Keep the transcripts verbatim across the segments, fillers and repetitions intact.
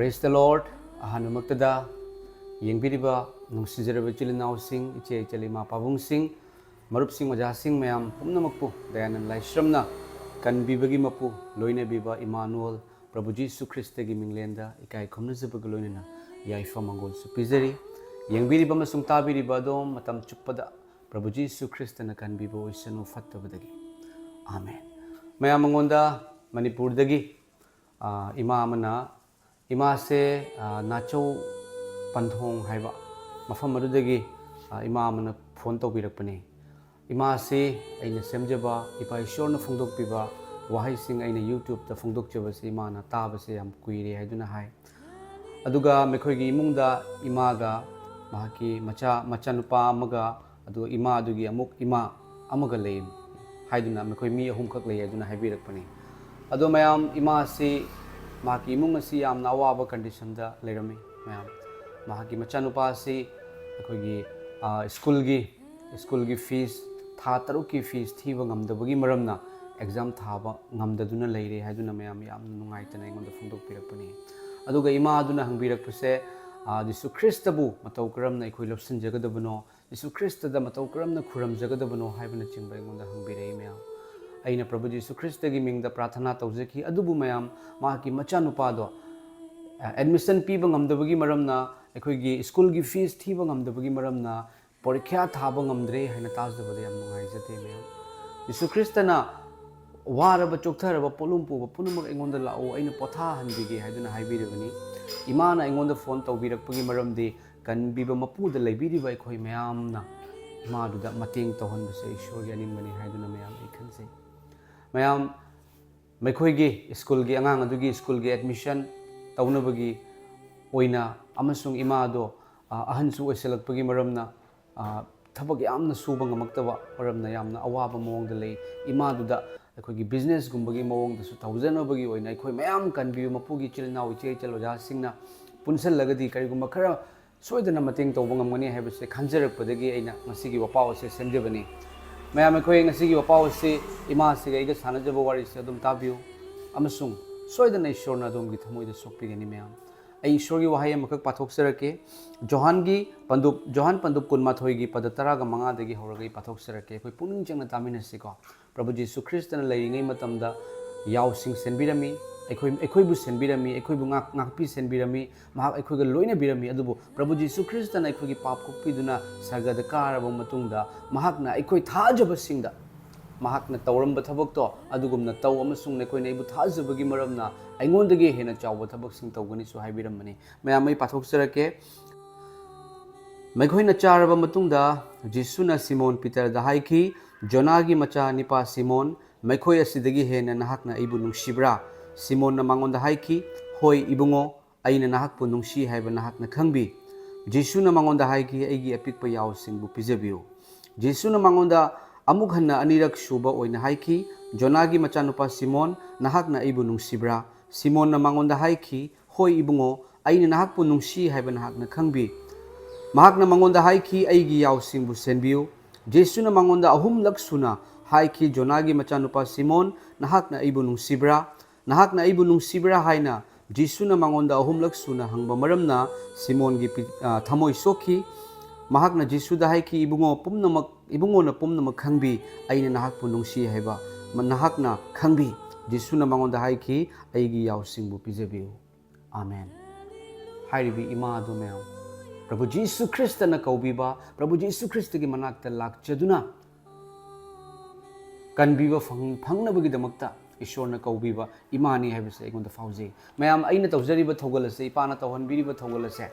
Praise the Lord. ꯑꯍꯥꯟꯕꯃꯛꯇꯗ ꯌꯦꯡꯕꯤꯔꯤꯕ ꯅꯨꯡꯁꯤꯖꯔꯕ ꯏꯆꯤꯜ ꯏꯅꯥꯎꯁꯤꯡ, ꯏꯆꯦ ꯏꯆꯜ, ꯏꯃꯥ ꯄꯥꯕꯨꯡꯁꯤꯡ, ꯃꯔꯨꯞꯁꯤꯡ, ꯑꯣꯖꯥꯁꯤꯡ ꯃꯌꯥꯝ ꯄꯨꯝꯅꯃꯛꯄꯨ ꯗꯌꯥꯅꯟ ꯂꯥꯏꯁ꯭ꯔꯝꯅ ꯀꯟꯕꯤꯕꯒꯤ ꯃꯄꯨ, ꯂꯣꯏꯅꯕꯤꯕ ꯏꯃꯥꯅꯨꯑꯦꯜ ꯄ꯭ꯔꯚꯨ ꯖꯤꯁꯨ ꯈ꯭ꯔꯤꯁꯇꯒꯤ ꯃꯤꯡꯂꯦꯟꯗ ꯏꯀꯥꯏ ꯈꯨꯝꯅꯖꯕꯒ ꯂꯣꯏꯅꯅ ꯌꯥꯏꯐ ꯃꯪꯒꯣꯜꯁꯨ ꯄꯤꯖꯔꯤ꯫ ꯌꯦꯡꯕꯤꯔꯤꯕ ꯑꯃꯁꯨꯡ ꯇꯥꯕꯤꯔꯤꯕ ꯑꯗꯣꯝ ꯃꯇꯝ ꯆꯨꯞꯄꯗ ꯄ꯭ꯔꯚꯨ ꯖꯤꯁꯨ ꯈ꯭ꯔꯤꯁꯇꯅ ꯀꯟꯕꯤꯕ ꯑꯣꯏꯁꯅꯨ ꯐꯠꯇꯕꯗꯒꯤ꯫ ꯑꯥꯃꯦꯟ꯫ ꯃꯌꯥꯝ ꯃꯉꯣꯟꯗ ꯃꯅꯤꯄꯨꯔꯗꯒꯤ, ꯑ, ꯏꯃꯥ ꯑꯃꯅ, ꯏꯃꯥꯁꯦ, ꯑ, ꯅꯥꯆꯧ ꯄꯟꯊꯣꯡ ꯍꯥꯏꯕ ꯃꯐꯝ ꯑꯗꯨꯗꯒꯤ, ꯑ, ꯏꯃꯥ ꯑꯃꯅ ꯐꯣꯟ ꯇꯧꯕꯤꯔꯛꯄꯅꯤ꯫ ꯏꯃꯥꯁꯤ ꯑꯩꯅ ꯁꯦꯝꯖꯕ ꯏꯄꯥ ꯏꯁꯣꯔꯅ ꯐꯣꯡꯗꯣꯛꯄꯤꯕ ꯋꯥꯍꯩꯁꯤꯡ ꯑꯩꯅ YouTubeꯇ ꯐꯣꯡꯗꯣꯛꯆꯕꯁꯤ ꯏꯃꯥꯅ ꯇꯥꯕꯁꯦ ꯌꯥꯝ ꯀꯨꯏꯔꯦ ꯍꯥꯏꯗꯨꯅ ꯍꯥꯏ꯫ ꯑꯗꯨꯒ ꯃꯈꯣꯏꯒꯤ ꯏꯃꯨꯡꯗ ꯏꯃꯥꯒ ꯃꯍꯥꯛꯀꯤ ꯃꯆꯥ, ꯃꯆꯥꯅꯨꯄꯥ ꯑꯃꯒ, ꯑꯗꯨꯒ ꯏꯃꯥ ꯑꯗꯨꯒꯤ ꯑꯃꯨꯛ ꯏꯃꯥ ꯑꯃꯒ ꯂꯩ ꯍꯥꯏꯗꯨꯅ ꯃꯈꯣꯏ ꯃꯤ ꯑꯍꯨꯝꯈꯛ ꯂꯩ ꯍꯥꯏꯗꯨꯅ ꯍꯥꯏꯕꯤꯔꯛꯄꯅꯤ꯫ ꯑꯗꯣ ꯃꯌꯥꯝ, ꯏꯃꯥꯁꯤ, ꯃꯍꯥꯛꯀꯤ ꯏꯃꯨꯡ ꯑꯁꯤ ꯌꯥꯝꯅ ꯑꯋꯥꯕ conditionꯗ ꯂꯩꯔꯝꯃꯤ ꯃꯌꯥꯝ꯫ ꯃꯍꯥꯛꯀꯤ ꯃꯆꯥꯅꯨꯄꯥ ꯑꯁꯤ ꯑꯩꯈꯣꯏꯒꯤ, ꯑ, ꯁ꯭ꯀꯨꯜꯒꯤ, ꯁ꯭ꯀꯨꯜꯒꯤ fees, ꯊꯥ ꯇꯔꯨꯛꯀꯤ fees ꯊꯤꯕ ꯉꯝꯗꯕꯒꯤ ꯃꯔꯝꯅ exam ꯊꯥꯕ ꯉꯝꯗꯗꯨꯅ ꯂꯩꯔꯦ ꯍꯥꯏꯗꯨꯅ ꯃꯌꯥꯝ ꯌꯥꯝꯅ ꯅꯨꯡꯉꯥꯏꯇꯅ ꯑꯩꯉꯣꯟꯗ ꯐꯣꯡꯗꯣꯛꯄꯤꯔꯛꯄꯅꯤ꯫ ꯑꯗꯨꯒ ꯏꯃꯥ ꯑꯗꯨꯅ ꯍꯪꯕꯤꯔꯛꯄꯁꯦ, ꯑ, ꯖꯤꯁꯨ ꯈ꯭ꯔꯤꯁꯇꯕꯨ ꯃꯇꯧ ꯀꯔꯝꯅ ꯑꯩꯈꯣꯏ ꯂꯧꯁꯤꯟꯖꯒꯗꯕꯅꯣ, ꯖꯤꯁꯨ ꯈ꯭ꯔꯤꯁꯇꯗ ꯃꯇꯧ ꯀꯔꯝꯅ ꯈꯨꯔꯨꯝꯖꯒꯗꯕꯅꯣ ꯍꯥꯏꯕꯅꯆꯤꯡꯕ ꯑꯩꯉꯣꯟꯗ ꯍꯪꯕꯤꯔꯛꯏ ꯃꯌꯥꯝ꯫ ꯑꯩꯅ ꯄ꯭ꯔꯚꯨ ꯖꯤꯁꯨ ꯈ꯭ꯔꯤꯁꯇꯒꯤ ꯃꯤꯡꯗ ꯄ꯭ꯔꯥꯊꯅꯥ ꯇꯧꯖꯈꯤ, ꯑꯗꯨꯕꯨ ꯃꯌꯥꯝ, ꯃꯍꯥꯛꯀꯤ ꯃꯆꯥꯅꯨꯄꯥꯗꯣ, ꯑ, admission ꯄꯤꯕ ꯉꯝꯗꯕꯒꯤ ꯃꯔꯝꯅ, ꯑꯩꯈꯣꯏꯒꯤ ꯁ꯭ꯀꯨꯜꯒꯤ fees ꯊꯤꯕ ꯉꯝꯗꯕꯒꯤ ꯃꯔꯝꯅ ꯄꯔꯤꯈ꯭ꯌꯥ ꯊꯥꯕ ꯉꯝꯗ꯭ꯔꯦ ꯍꯥꯏꯅ ꯇꯥꯖꯕꯗ ꯌꯥꯝ ꯅꯨꯡꯉꯥꯏꯖꯗꯦ ꯃꯌꯥꯝ꯫ ꯖꯤꯁꯨ ꯈ꯭ꯔꯤꯁꯇꯅ ꯋꯥꯔꯕ ꯆꯣꯛꯊꯔꯕ ꯄꯣꯠꯂꯨꯝ ꯄꯨꯕ ꯄꯨꯝꯅꯃꯛ ꯑꯩꯉꯣꯟꯗ ꯂꯥꯛꯎ, ꯑꯩꯅ ꯄꯣꯊꯥꯍꯟꯕꯤꯒꯦ ꯍꯥꯏꯗꯨꯅ ꯍꯥꯏꯕꯤꯔꯕꯅꯤ꯫ ꯏꯃꯥꯅ ꯑꯩꯉꯣꯟꯗ ꯐꯣꯟ ꯇꯧꯕꯤꯔꯛꯄꯒꯤ ꯃꯔꯝꯗꯤ ꯀꯟꯕꯤꯕ ꯃꯄꯨꯗ ꯂꯩꯕꯤꯔꯤꯕ ꯑꯩꯈꯣꯏ ꯃꯌꯥꯝꯅ ꯏꯃꯥꯗꯨꯗ ꯃꯇꯦꯡ ꯇꯧꯍꯟꯕꯁꯦ ꯏꯁꯣꯔꯒꯤ ꯑꯅꯤꯡꯕꯅꯤ ꯍꯥꯏꯗꯨꯅ ꯃꯌꯥꯝ ꯑꯩ ꯈꯟꯖꯩ꯫ ꯃꯌꯥꯝ, ꯃꯈꯣꯏꯒꯤ ꯁ꯭ꯀꯨꯜꯒꯤ ꯑꯉꯥꯡ ꯑꯗꯨꯒꯤ ꯁ꯭ꯀꯨꯜꯒꯤ admission ꯇꯧꯅꯕꯒꯤ ꯑꯣꯏꯅ ꯑꯃꯁꯨꯡ ꯏꯃꯥꯗꯣ, ꯑ, ꯑꯍꯟꯁꯨ ꯑꯣꯏꯁꯤꯜꯂꯛꯄꯒꯤ ꯃꯔꯝꯅ, ꯑ, ꯊꯕꯛ ꯌꯥꯝꯅ ꯁꯨꯕ ꯉꯝꯃꯛꯇꯕ ꯃꯔꯝꯅ ꯌꯥꯝꯅ ꯑꯋꯥꯕ ꯃꯑꯣꯡꯗ ꯂꯩ꯫ ꯏꯃꯥꯗꯨꯗ ꯑꯩꯈꯣꯏꯒꯤ businessꯀꯨꯝꯕꯒꯤ ꯃꯑꯣꯡꯗꯁꯨ ꯇꯧꯖꯅꯕꯒꯤ ꯑꯣꯏꯅ ꯑꯩꯈꯣꯏ ꯃꯌꯥꯝ ꯀꯟꯕꯤꯌꯨ꯫ ꯃꯄꯨꯒꯤ ꯏꯆꯤꯜ ꯏꯅꯥꯎ, ꯏꯆꯦ ꯏꯆꯜ, ꯑꯣꯖꯥꯁꯤꯡꯅ ꯄꯨꯟꯁꯤꯜꯂꯒꯗꯤ ꯀꯔꯤꯒꯨꯝꯕ ꯈꯔ ꯁꯣꯏꯗꯅ ꯃꯇꯦꯡ ꯇꯧꯕ ꯉꯝꯒꯅꯤ ꯍꯥꯏꯕꯁꯦ ꯈꯟꯖꯔꯛꯄꯗꯒꯤ ꯑꯩꯅ ꯉꯁꯤꯒꯤ ꯋꯥꯄꯥꯎ ꯑꯁꯦ ꯁꯦꯝꯖꯕꯅꯤ꯫ ꯃꯌꯥꯝ, ꯑꯩꯈꯣꯏ ꯉꯁꯤꯒꯤ ꯋꯥꯄꯥꯎ ꯑꯁꯤ ꯏꯃꯥꯁꯤꯒ ꯑꯩꯒ ꯁꯥꯟꯅꯖꯕ ꯋꯥꯔꯤꯁꯦ ꯑꯗꯨꯝ ꯇꯥꯕꯤꯌꯨ ꯑꯃꯁꯨꯡ ꯁꯣꯏꯗꯅ ꯏꯁꯣꯔꯅ ꯑꯗꯣꯝꯒꯤ ꯊꯃꯣꯏꯗ ꯁꯣꯛꯄꯤꯒꯅꯤ꯫ ꯃꯌꯥꯝ, ꯑꯩ ꯏꯁꯣꯔꯒꯤ ꯋꯥꯍꯩ ꯑꯃꯈꯛ ꯄꯥꯊꯣꯛꯆꯔꯛꯀꯦ꯫ ꯖꯣꯍꯥꯟꯒꯤ ꯄꯟꯗꯨꯞ ꯖꯣꯍꯥꯟ ꯄꯟꯗꯨꯞ ꯀꯨꯟꯃꯥꯊꯣꯏꯒꯤ ꯄꯗ ꯇꯔꯥꯒ ꯃꯉꯥꯗꯒꯤ ꯍꯧꯔꯒ ꯑꯩ ꯄꯥꯊꯣꯛꯆꯔꯛꯀꯦ꯫ ꯑꯩꯈꯣꯏ ꯄꯨꯛꯅꯤꯡ ꯆꯪꯅ ꯇꯥꯃꯤꯟꯅꯁꯤꯀꯣ꯫ ꯄ꯭ꯔꯚꯨ ꯖꯤꯁꯨ ꯈ꯭ꯔꯤꯁꯇꯅ ꯂꯩꯔꯤꯉꯩ ꯃꯇꯝꯗ ꯌꯥꯎꯁꯤꯡ ꯁꯦꯟꯕꯤꯔꯝꯃꯤ, ꯑꯩꯈꯣꯏ ꯑꯩꯈꯣꯏꯕꯨ ꯁꯦꯟꯕꯤꯔꯝꯃꯤ, ꯑꯩꯈꯣꯏꯕꯨ ꯉꯥꯛ ꯉꯥꯛꯄꯤ ꯁꯦꯟꯕꯤꯔꯝꯃꯤ, ꯃꯍꯥꯛ ꯑꯩꯈꯣꯏꯒ ꯂꯣꯏꯅꯕꯤꯔꯝꯃꯤ꯫ ꯑꯗꯨꯕꯨ ꯄ꯭ꯔꯚꯨ ꯖꯤꯁꯨ ꯈ꯭ꯔꯤꯁꯇꯅ ꯑꯩꯈꯣꯏꯒꯤ ꯄꯥꯞ ꯀꯣꯛꯄꯤꯗꯨꯅ ꯁꯔꯒꯗ ꯀꯥꯔꯕ ꯃꯇꯨꯡꯗ, ꯃꯍꯥꯛꯅ ꯑꯩꯈꯣꯏ ꯊꯥꯖꯕꯁꯤꯡꯗ ꯃꯍꯥꯛꯅ ꯇꯧꯔꯝꯕ ꯊꯕꯛꯇꯣ ꯑꯗꯨꯒꯨꯝꯅ ꯇꯧ, ꯑꯃꯁꯨꯡ ꯅꯈꯣꯏꯅ ꯑꯩꯕꯨ ꯊꯥꯖꯕꯒꯤ ꯃꯔꯝꯅ ꯑꯩꯉꯣꯟꯗꯒꯤ ꯍꯦꯟꯅ ꯆꯥꯎꯕ ꯊꯕꯛꯁꯤꯡ ꯇꯧꯒꯅꯤꯁꯨ ꯍꯥꯏꯕꯤꯔꯝꯕꯅꯤ꯫ ꯃꯌꯥꯝ, ꯑꯩ ꯄꯥꯊꯣꯛꯆꯔꯛꯀꯦ꯫ ꯃꯈꯣꯏꯅ ꯆꯥꯔꯕ ꯃꯇꯨꯡꯗ ꯖꯤꯁꯨꯅ ꯁꯤꯃꯣꯟ ꯄꯤꯇꯔꯗ ꯍꯥꯏꯈꯤ, "ꯖꯣꯅꯥꯒꯤ ꯃꯆꯥ ꯅꯤꯄꯥ ꯁꯤꯃꯣꯟ, ꯃꯈꯣꯏ ꯑꯁꯤꯗꯒꯤ ꯍꯦꯟꯅ ꯅꯍꯥꯛꯅ ꯑꯩꯕꯨ ꯅꯨꯡꯁꯤꯕ꯭ꯔꯥ?" ꯁꯤꯃꯣꯟꯅ ꯃꯉꯣꯟꯗ ꯍꯥꯏꯈꯤ, "ꯍꯣꯏ, ꯏꯕꯨꯡꯉꯣ, ꯑꯩꯅ ꯅꯍꯥꯛꯄꯨ ꯅꯨꯡꯁꯤ ꯍꯥꯏꯕ ꯅꯍꯥꯛꯅ ꯈꯪꯕꯤ꯫" ꯖꯤꯁꯨꯅ ꯃꯉꯣꯟꯗ ꯍꯥꯏꯈꯤ, "ꯑꯩꯒꯤ ꯑꯄꯤꯛꯄ ꯌꯥꯎꯁꯤꯡꯕꯨ ꯄꯤꯖꯕꯤꯌꯨ꯫" ꯖꯤꯁꯨꯅ ꯃꯉꯣꯟꯗ ꯑꯃꯨꯛ ꯍꯟꯅ ꯑꯅꯤꯔꯛ ꯁꯨꯕ ꯑꯣꯏꯅ ꯍꯥꯏꯈꯤ, "ꯖꯣꯅꯥꯒꯤ ꯃꯆꯥꯅꯨꯄꯥ ꯁꯤꯃꯣꯟ, ꯅꯍꯥꯛꯅ ꯑꯩꯕꯨ ꯅꯨꯡꯁꯤꯕ꯭ꯔꯥ?" ꯁꯤꯃꯣꯟꯅ ꯃꯉꯣꯟꯗ ꯍꯥꯏꯈꯤ, "ꯍꯣꯏ, ꯏꯕꯨꯡꯉꯣ, ꯑꯩꯅ ꯅꯍꯥꯛꯄꯨ ꯅꯨꯡꯁꯤ ꯍꯥꯏꯕ ꯅꯍꯥꯛꯅ ꯈꯪꯕꯤ꯫" ꯃꯍꯥꯛꯅ ꯃꯉꯣꯟꯗ ꯍꯥꯏꯈꯤ, "ꯑꯩꯒꯤ ꯌꯥꯎꯁꯤꯡꯕꯨ ꯁꯦꯟꯕꯤꯌꯨ꯫" ꯖꯤꯁꯨꯅ ꯃꯉꯣꯟꯗ ꯑꯍꯨꯝꯂꯛ ꯁꯨꯅ ꯍꯥꯏꯈꯤ, "ꯖꯣꯅꯥꯒꯤ ꯃꯆꯥꯅꯨꯄꯥ ꯁꯤꯃꯣꯟ, ꯅꯍꯥꯛꯅ ꯑꯩꯕꯨ ꯅꯨꯡꯁꯤꯕ꯭ꯔꯥ? ꯅꯍꯥꯛꯅ ꯑꯩꯕꯨ ꯅꯨꯡꯁꯤꯕ꯭ꯔꯥ?" ꯍꯥꯏꯅ ꯖꯤꯁꯨꯅ ꯃꯉꯣꯟꯗ ꯑꯍꯨꯝꯂꯛ ꯁꯨꯅ ꯍꯪꯕ ꯃꯔꯝꯅ ꯁꯤꯃꯣꯟꯒꯤ ꯄꯤ-, ꯑ, ꯊꯃꯣꯏ ꯁꯣꯛꯈꯤ꯫ ꯃꯍꯥꯛꯅ ꯖꯤꯁꯨꯗ ꯍꯥꯏꯈꯤ, "ꯏꯕꯨꯡꯉꯣ ꯄꯨꯝꯅꯃꯛ, ꯏꯕꯨꯡꯉꯣꯅ ꯄꯨꯝꯅꯃꯛ ꯈꯪꯕꯤ, ꯑꯩꯅ ꯅꯍꯥꯛꯄꯨ ꯅꯨꯡꯁꯤ ꯍꯥꯏꯕ ꯃ-, ꯅꯍꯥꯛꯅ ꯈꯪꯕꯤ꯫" ꯖꯤꯁꯨꯅ ꯃꯉꯣꯟꯗ ꯍꯥꯏꯈꯤ, "ꯑꯩꯒꯤ ꯌꯥꯎꯁꯤꯡꯕꯨ ꯄꯤꯖꯕꯤꯌꯨ꯫" ꯑꯥꯃꯦꯟ꯫ ꯍꯥꯏꯔꯤꯕ ꯏꯃꯥ ꯑꯗꯨ, ꯃꯌꯥꯝ, ꯄ꯭ꯔꯚꯨ ꯖꯤꯁꯨ ꯈ꯭ꯔꯤꯁꯇꯅ ꯀꯧꯕꯤꯕ, ꯄ꯭ꯔꯚꯨ ꯖꯤꯁꯨ ꯈ꯭ꯔꯤꯁꯇꯒꯤ ꯃꯅꯥꯛꯇ ꯂꯥꯛꯆꯗꯨꯅ ꯀꯟꯕꯤꯕ ꯐꯪ-, ꯐꯪꯅꯕꯒꯤꯗꯃꯛꯇ ꯏꯁꯣꯔꯅ ꯀꯧꯕꯤꯕ ꯏꯃꯥꯅꯤ ꯍꯥꯏꯕꯁꯦ ꯑꯩꯉꯣꯟꯗ ꯐꯥꯎꯖꯩ꯫ ꯃꯌꯥꯝ, ꯑꯩꯅ ꯇꯧꯖꯔꯤꯕ ꯊꯧꯒꯜ ꯑꯁꯦ, ꯏꯄꯥꯅ ꯇꯧꯍꯟꯕꯤꯔꯤꯕ ꯊꯧꯒꯜ ꯑꯁꯦ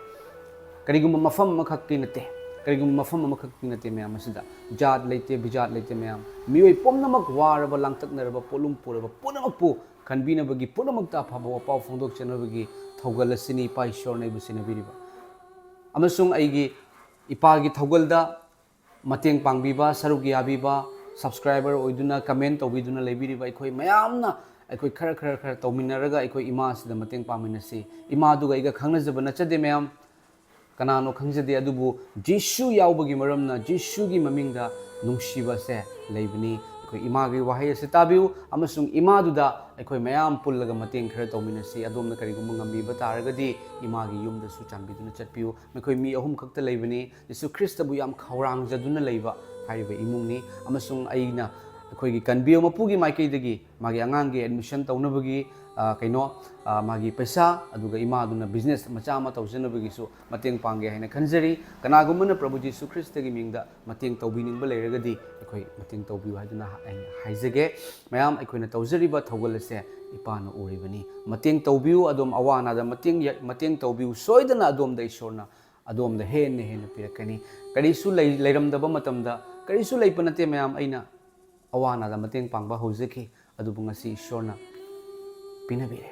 ꯀꯔꯤꯒꯨꯝꯕ ꯃꯐꯝ ꯑꯃꯈꯛꯀꯤ ꯅꯠꯇꯦ, ꯀꯔꯤꯒꯨꯝꯕ ꯃꯐꯝ ꯑꯃꯈꯛꯀꯤ ꯅꯠꯇꯦ꯫ ꯃꯌꯥꯝ, ꯑꯁꯤꯗ ꯖꯥꯠ ꯂꯩꯇꯦ, ꯕꯤꯖꯥꯠ ꯂꯩꯇꯦ꯫ ꯃꯌꯥꯝ, ꯃꯤꯑꯣꯏ ꯄꯨꯝꯅꯃꯛ ꯋꯥꯔꯕ, ꯂꯥꯡꯇꯛꯅꯔꯕ, ꯄꯣꯠꯂꯨꯝ ꯄꯨꯔꯕ ꯄꯨꯝꯅꯃꯛꯄꯨ ꯀꯟꯕꯤꯅꯕꯒꯤ, ꯄꯨꯝꯅꯃꯛꯇ ꯑꯐꯕ ꯋꯥꯄꯥꯎ ꯐꯣꯡꯗꯣꯛꯆꯅꯕꯒꯤ ꯊꯧꯒꯜ ꯑꯁꯤꯅꯤ ꯏꯄꯥ ꯏꯁꯣꯔꯅ ꯑꯩꯕꯨ ꯁꯤꯟꯅꯕꯤꯔꯤꯕ꯫ ꯑꯃꯁꯨꯡ ꯑꯩꯒꯤ ꯏꯄꯥꯒꯤ ꯊꯧꯒꯜꯗ ꯃꯇꯦꯡ ꯄꯥꯡꯕꯤꯕ, ꯁꯔꯨꯛ ꯌꯥꯕꯤꯕ, subscriber ꯑꯣꯏꯗꯨꯅ comment ꯇꯧꯕꯤꯗꯨꯅ ꯂꯩꯕꯤꯔꯤꯕ ꯑꯩꯈꯣꯏ ꯃꯌꯥꯝꯅ, ꯑꯩꯈꯣꯏ ꯈꯔ ꯈꯔ ꯈꯔ ꯇꯧꯃꯤꯟꯅꯔꯒ ꯑꯩꯈꯣꯏ ꯏꯃꯥ ꯑꯁꯤꯗ ꯃꯇꯦꯡ ꯄꯥꯡꯃꯤꯟꯅꯁꯤ꯫ ꯏꯃꯥꯗꯨꯒ ꯑꯩꯒ ꯈꯪꯅꯖꯕ ꯅꯠꯆꯗꯦ ꯃꯌꯥꯝ, ꯀꯅꯥꯅꯣ ꯈꯪꯖꯗꯦ, ꯑꯗꯨꯕꯨ ꯖꯤꯁꯨ ꯌꯥꯎꯕꯒꯤ ꯃꯔꯝꯅ ꯖꯤꯁꯨꯒꯤ ꯃꯃꯤꯡꯗ ꯅꯨꯡꯁꯤꯕꯁꯦ ꯂꯩꯕꯅꯤ꯫ ꯑꯩꯈꯣꯏ ꯏꯃꯥꯒꯤ ꯋꯥꯍꯩ ꯑꯁꯤ ꯇꯥꯕꯤꯌꯨ ꯑꯃꯁꯨꯡ ꯏꯃꯥꯗꯨꯗ ꯑꯩꯈꯣꯏ ꯃꯌꯥꯝ ꯄꯨꯜꯂꯒ ꯃꯇꯦꯡ ꯈꯔ ꯇꯧꯃꯤꯟꯅꯁꯤ꯫ ꯑꯗꯣꯝꯅ ꯀꯔꯤꯒꯨꯝꯕ ꯉꯝꯕꯤꯕ ꯇꯥꯔꯒꯗꯤ ꯏꯃꯥꯒꯤ ꯌꯨꯝꯗꯁꯨ ꯆꯥꯟꯕꯤꯗꯨꯅ ꯆꯠꯄꯤꯌꯨ꯫ ꯃꯈꯣꯏ ꯃꯤ ꯑꯍꯨꯝ ꯈꯛꯇ ꯂꯩꯕꯅꯤ꯫ ꯖꯤꯁꯨ ꯈ꯭ꯔꯤꯁꯇꯕꯨ ꯌꯥꯝ ꯈꯧꯔꯥꯡꯖꯗꯨꯅ ꯂꯩꯕ ꯍꯥꯏꯔꯤꯕ ꯏꯃꯨꯡꯅꯤ꯫ ꯑꯃꯁꯨꯡ ꯑꯩꯅ ꯑꯩꯈꯣꯏꯒꯤ ꯀꯟꯕꯤꯌꯣ ꯃꯄꯨꯒꯤ ꯃꯥꯏꯀꯩꯗꯒꯤ ꯃꯥꯒꯤ ꯑꯉꯥꯡꯒꯤ admission ꯇꯧꯅꯕꯒꯤ, ꯑ, ꯀꯩꯅꯣ, ꯑ, ꯃꯥꯒꯤ ꯄꯩꯁꯥ, ꯑꯗꯨꯒ ꯏꯃꯥꯗꯨꯅ business ꯃꯆꯥ ꯑꯃ ꯇꯧꯖꯅꯕꯒꯤꯁꯨ ꯃꯇꯦꯡ ꯄꯥꯡꯒꯦ ꯍꯥꯏꯅ ꯈꯟꯖꯔꯤ꯫ ꯀꯅꯥꯒꯨꯝꯕꯅ ꯄ꯭ꯔꯚꯨ ꯖꯤꯁꯨ ꯈ꯭ꯔꯤꯁꯇꯒꯤ ꯃꯤꯡꯗ ꯃꯇꯦꯡ ꯇꯧꯕꯤꯅꯤꯡꯕ ꯂꯩꯔꯒꯗꯤ ꯑꯩꯈꯣꯏ ꯃꯇꯦꯡ ꯇꯧꯕꯤꯌꯨ ꯍꯥꯏꯗꯨꯅ ꯑꯩ ꯍꯥꯏꯖꯒꯦ꯫ ꯃꯌꯥꯝ, ꯑꯩꯈꯣꯏꯅ ꯇꯧꯖꯔꯤꯕ ꯊꯧꯒꯜ ꯑꯁꯦ ꯏꯄꯥꯅ ꯎꯔꯤꯕꯅꯤ꯫ ꯃꯇꯦꯡ ꯇꯧꯕꯤꯌꯨ, ꯑꯗꯣꯝ ꯑꯋꯥ ꯑꯅꯥꯗ ꯃꯇꯦꯡ, ꯃꯇꯦꯡ ꯇꯧꯕꯤꯌꯨ꯫ ꯁꯣꯏꯗꯅ ꯑꯗꯣꯝꯗ ꯏꯁꯣꯔꯅ ꯑꯗꯣꯝꯗ ꯍꯦꯟꯅ ꯍꯦꯟꯅ ꯄꯤꯔꯛꯀꯅꯤ꯫ ꯀꯔꯤꯁꯨ ꯂꯩ-, ꯂꯩꯔꯝꯗꯕ ꯃꯇꯝꯗ, "ꯀꯔꯤꯁꯨ ꯂꯩꯕ ꯅꯠꯇꯦ ꯃꯌꯥꯝ, ꯑꯩꯅ ꯑꯋꯥ ꯑꯅꯥꯗ ꯃꯇꯦꯡ ꯄꯥꯡꯕ ꯍꯧꯖꯈꯤ, ꯑꯗꯨꯕꯨ ꯉꯁꯤ ꯏꯁꯣꯔꯅ ꯄꯤꯅꯕꯤꯔꯦ,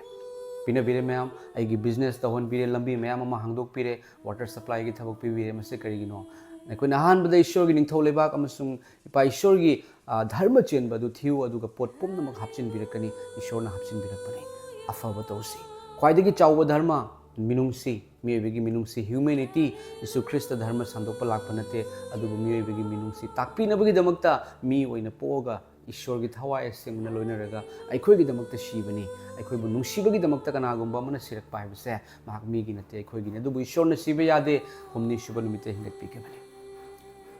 ꯄꯤꯅꯕꯤꯔꯦ ꯃꯌꯥꯝ꯫ ꯑꯩꯒꯤ business ꯇꯧꯍꯟꯕꯤꯔꯦ, ꯂꯝꯕꯤ ꯃꯌꯥꯝ ꯑꯃ ꯍꯥꯡꯗꯣꯛꯄꯤꯔꯦ, water supplyꯒꯤ ꯊꯕꯛ ꯄꯤꯕꯤꯔꯦ꯫" ꯃꯁꯤ ꯀꯔꯤꯒꯤꯅꯣ? ꯑꯩꯈꯣꯏꯅ ꯑꯍꯥꯟꯕꯗ ꯏꯁꯣꯔꯒꯤ ꯅꯤꯡꯊꯧ ꯂꯩꯕꯥꯛ ꯑꯃꯁꯨꯡ ꯏꯄꯥ ꯏꯁꯣꯔꯒꯤ, ꯑ, ꯙꯔꯃ ꯆꯦꯟꯕ ꯑꯗꯨ ꯊꯤꯌꯨ, ꯑꯗꯨꯒ ꯄꯣꯠ ꯄꯨꯝꯅꯃꯛ ꯍꯥꯞꯆꯤꯟꯕꯤꯔꯛꯀꯅꯤ꯫ ꯏꯁꯣꯔꯅ ꯍꯥꯞꯆꯤꯟꯕꯤꯔꯛꯄꯅꯤ꯫ ꯑꯐꯕ ꯇꯧꯁꯤ꯫ ꯈ꯭ꯋꯥꯏꯗꯒꯤ ꯆꯥꯎꯕ ꯙꯔꯃ, ꯃꯤꯅꯨꯡꯁꯤ, ꯃꯤꯑꯣꯏꯕꯒꯤ ꯃꯤꯅꯨꯡꯁꯤ, humanity, ꯖꯤꯁꯨ ꯈ꯭ꯔꯤꯁꯇ ꯙꯔꯃ ꯁꯟꯗꯣꯛꯄ ꯂꯥꯛꯄ ꯅꯠꯇꯦ, ꯑꯗꯨꯕꯨ ꯃꯤꯑꯣꯏꯕꯒꯤ ꯃꯤꯅꯨꯡꯁꯤ ꯇꯥꯛꯄꯤꯅꯕꯒꯤꯗꯃꯛꯇ ꯃꯤ ꯑꯣꯏꯅ ꯄꯣꯛꯑꯒ ꯏꯁꯣꯔꯒꯤ ꯊꯋꯥꯏ ꯑꯁꯦꯡꯕꯅ ꯂꯣꯏꯅꯔꯒ ꯑꯩꯈꯣꯏꯒꯤꯗꯃꯛꯇ ꯁꯤꯕꯅꯤ꯫ ꯑꯩꯈꯣꯏꯕꯨ ꯅꯨꯡꯁꯤꯕꯒꯤꯗꯃꯛꯇ ꯀꯅꯥꯒꯨꯝꯕ ꯑꯃꯅ ꯁꯤꯔꯛꯄ ꯍꯥꯏꯕꯁꯦ ꯃꯍꯥꯛ ꯃꯤꯒꯤ ꯅꯠꯇꯦ, ꯑꯩꯈꯣꯏꯒꯤꯅꯤ꯫ ꯑꯗꯨꯕꯨ ꯏꯁꯣꯔꯅ ꯁꯤꯕ ꯌꯥꯗꯦ, ꯍꯨꯝꯅꯤ ꯁꯨꯕ ꯅꯨꯃꯤꯠꯇ ꯍꯤꯡꯒꯠꯄꯤꯈꯤꯕꯅꯤ꯫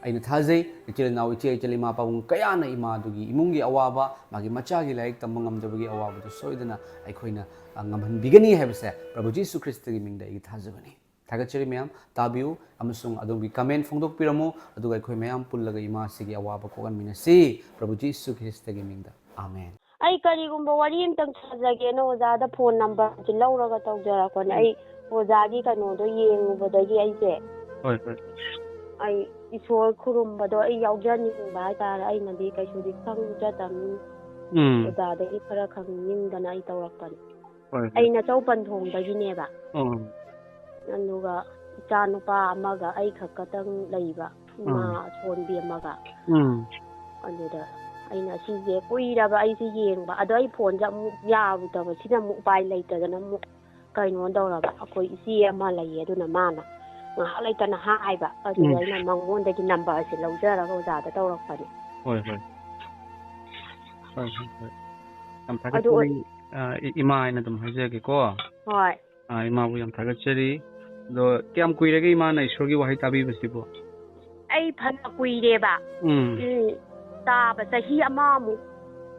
ꯑꯩꯅ ꯊꯥꯖꯩ, ꯏꯆꯤꯜ ꯏꯅꯥꯎ, ꯏꯆꯦ ꯏꯆꯜ, ꯏꯃꯥ ꯄꯥꯕꯨꯡ ꯀꯌꯥꯅ ꯏꯃꯥꯗꯨꯒꯤ ꯏꯃꯨꯡꯒꯤ ꯑꯋꯥꯕ, ꯃꯥꯒꯤ ꯃꯆꯥꯒꯤ ꯂꯥꯏꯔꯤꯛ ꯇꯝꯕ ꯉꯝꯗꯕꯒꯤ ꯑꯋꯥꯕꯗꯨ ꯁꯣꯏꯗꯅ ꯑꯩꯈꯣꯏꯅ, ꯑ, ꯉꯝꯍꯟꯕꯤꯒꯅꯤ ꯍꯥꯏꯕꯁꯦ ꯄ꯭ꯔꯚꯨ ꯖꯤꯁꯨ ꯈ꯭ꯔꯤꯁꯇꯒꯤ ꯃꯤꯡꯗ ꯑꯩꯒꯤ ꯊꯥꯖꯕꯅꯤ꯫ ꯊꯥꯒꯠꯆꯔꯤ ꯃꯌꯥꯝ, ꯇꯥꯕꯤꯌꯨ ꯑꯃꯁꯨꯡ ꯑꯗꯣꯝꯒꯤ comment ꯐꯣꯡꯗꯣꯛꯄꯤꯔꯝꯃꯨ, ꯑꯗꯨꯒ ꯑꯩꯈꯣꯏ ꯃꯌꯥꯝ ꯄꯨꯜꯂꯒ ꯏꯃꯥꯁꯤꯒꯤ ꯑꯋꯥꯕ ꯀꯣꯛꯍꯟꯃꯤꯟꯅꯁꯤ꯫ ꯄ꯭ꯔꯚꯨ ꯖꯤꯁꯨ ꯈ꯭ꯔꯤꯁꯇꯒꯤ ꯃꯤꯡꯗ, ꯑꯥꯃꯦꯟ꯫ ꯑꯩ ꯀꯔꯤꯒꯨꯝꯕ ꯋꯥꯔꯤ ꯑꯝꯇꯪ ꯁꯥꯖꯒꯦꯅ ꯑꯣꯖꯥꯗ phone numberꯁꯤ ꯂꯧꯔꯒ ꯇꯧꯖꯔꯛꯄꯅꯦ꯫ ꯎꯝ꯫ ꯑꯩ ꯑꯣꯖꯥꯒꯤ ꯀꯩꯅꯣꯗꯣ ꯌꯦꯡꯉꯨꯕꯗꯒꯤ ꯑꯩꯁꯦ, ꯍꯣꯏ, ꯍꯣꯏ꯫ ꯑꯩ ꯏꯁꯣꯔ ꯈꯨꯔꯨꯝꯕꯗꯣ ꯑꯩ ꯌꯥꯎꯖꯅꯤꯡꯕ ꯍꯥꯏꯇꯥꯔꯦ꯫ ꯑꯩꯅꯗꯤ ꯀꯩꯁꯨꯗꯤ ꯈꯪꯖꯗꯕꯅꯤ꯫ ꯎꯝ꯫ ꯑꯣꯖꯥꯗꯒꯤ ꯈꯔ ꯈꯪꯅꯤꯡꯗꯅ ꯑꯩ ꯇꯧꯔꯛꯄꯅꯦ꯫ ꯍꯣꯏ, ꯍꯣꯏ꯫ ꯑꯩꯅ ꯆꯧ ꯄꯟꯊꯣꯡꯗꯒꯤꯅꯦꯕ꯫ ꯎꯝ꯫ ꯑꯗꯨꯒ ꯏꯆꯥ ꯅꯨꯄꯥ ꯑꯃꯒ ꯑꯩ ꯈꯛꯇꯪ ꯂꯩꯕ, ꯏꯃꯥ ꯎꯝ꯫ ꯑꯁꯣꯟꯕꯤ ꯑꯃꯒ꯫ ꯎꯝ꯫ ꯑꯗꯨꯗ ꯑꯩꯅ ꯁꯤꯁꯦ ꯀꯨꯏꯔꯕ ꯑꯩꯁꯦ ꯌꯦꯡꯕ, ꯑꯗꯣ ꯑꯩ phoneꯁꯦ ꯑꯃꯨꯛ ꯌꯥꯔꯨꯗꯕꯁꯤꯅ ꯑꯃꯨꯛ ꯎꯄꯥꯏ ꯂꯩꯇꯗꯅ ꯑꯃꯨꯛ ꯀꯩꯅꯣ ꯇꯧꯔꯕ, ꯑꯩꯈꯣꯏ ꯏꯆꯦ ꯑꯃ ꯂꯩꯌꯦ, ꯑꯗꯨꯅ ꯃꯥꯅ ꯉꯥꯏꯍꯥꯛ ꯂꯩꯇꯅ ꯍꯥꯏꯕ, ꯑꯗꯨꯗ ꯎꯝ꯫ ꯑꯩꯅ ꯃꯉꯣꯟꯗꯒꯤ numberꯁꯦ ꯂꯧꯖꯔꯒ ꯑꯣꯖꯥꯗ ꯇꯧꯔꯛꯄꯅꯦ꯫ ꯍꯣꯏ, ꯍꯣꯏ꯫ ꯍꯣꯏ, ꯍꯣꯏ, ꯍꯣꯏ꯫ ꯌꯥꯝ ꯑꯗꯨ ꯊꯥꯒꯠꯆꯔꯤ꯫ ꯑꯣꯏ- ꯑ, ꯏ-, ꯏꯃꯥ ꯍꯥꯏꯅ ꯑꯗꯨꯝ ꯍꯥꯏꯖꯔꯒꯦꯀꯣ꯫ ꯍꯣꯏ꯫ ꯑ, ꯏꯃꯥꯕꯨ ꯌꯥꯝ ꯊꯥꯒꯠꯆꯔꯤ꯫ ꯑꯗꯣ ꯀꯌꯥꯝ ꯀꯨꯏꯔꯒꯦ ꯏꯃꯥꯅ ꯏꯁꯣꯔꯒꯤ ꯋꯥꯍꯩ ꯇꯥꯕꯤꯕꯁꯤꯕꯨ? ꯑꯩ ꯐꯅ ꯀꯨꯏꯔꯦꯕ꯫ ꯎꯝ꯫ ꯎꯝ, ꯇꯥꯕ ꯆꯍꯤ ꯑꯃꯃꯨꯛ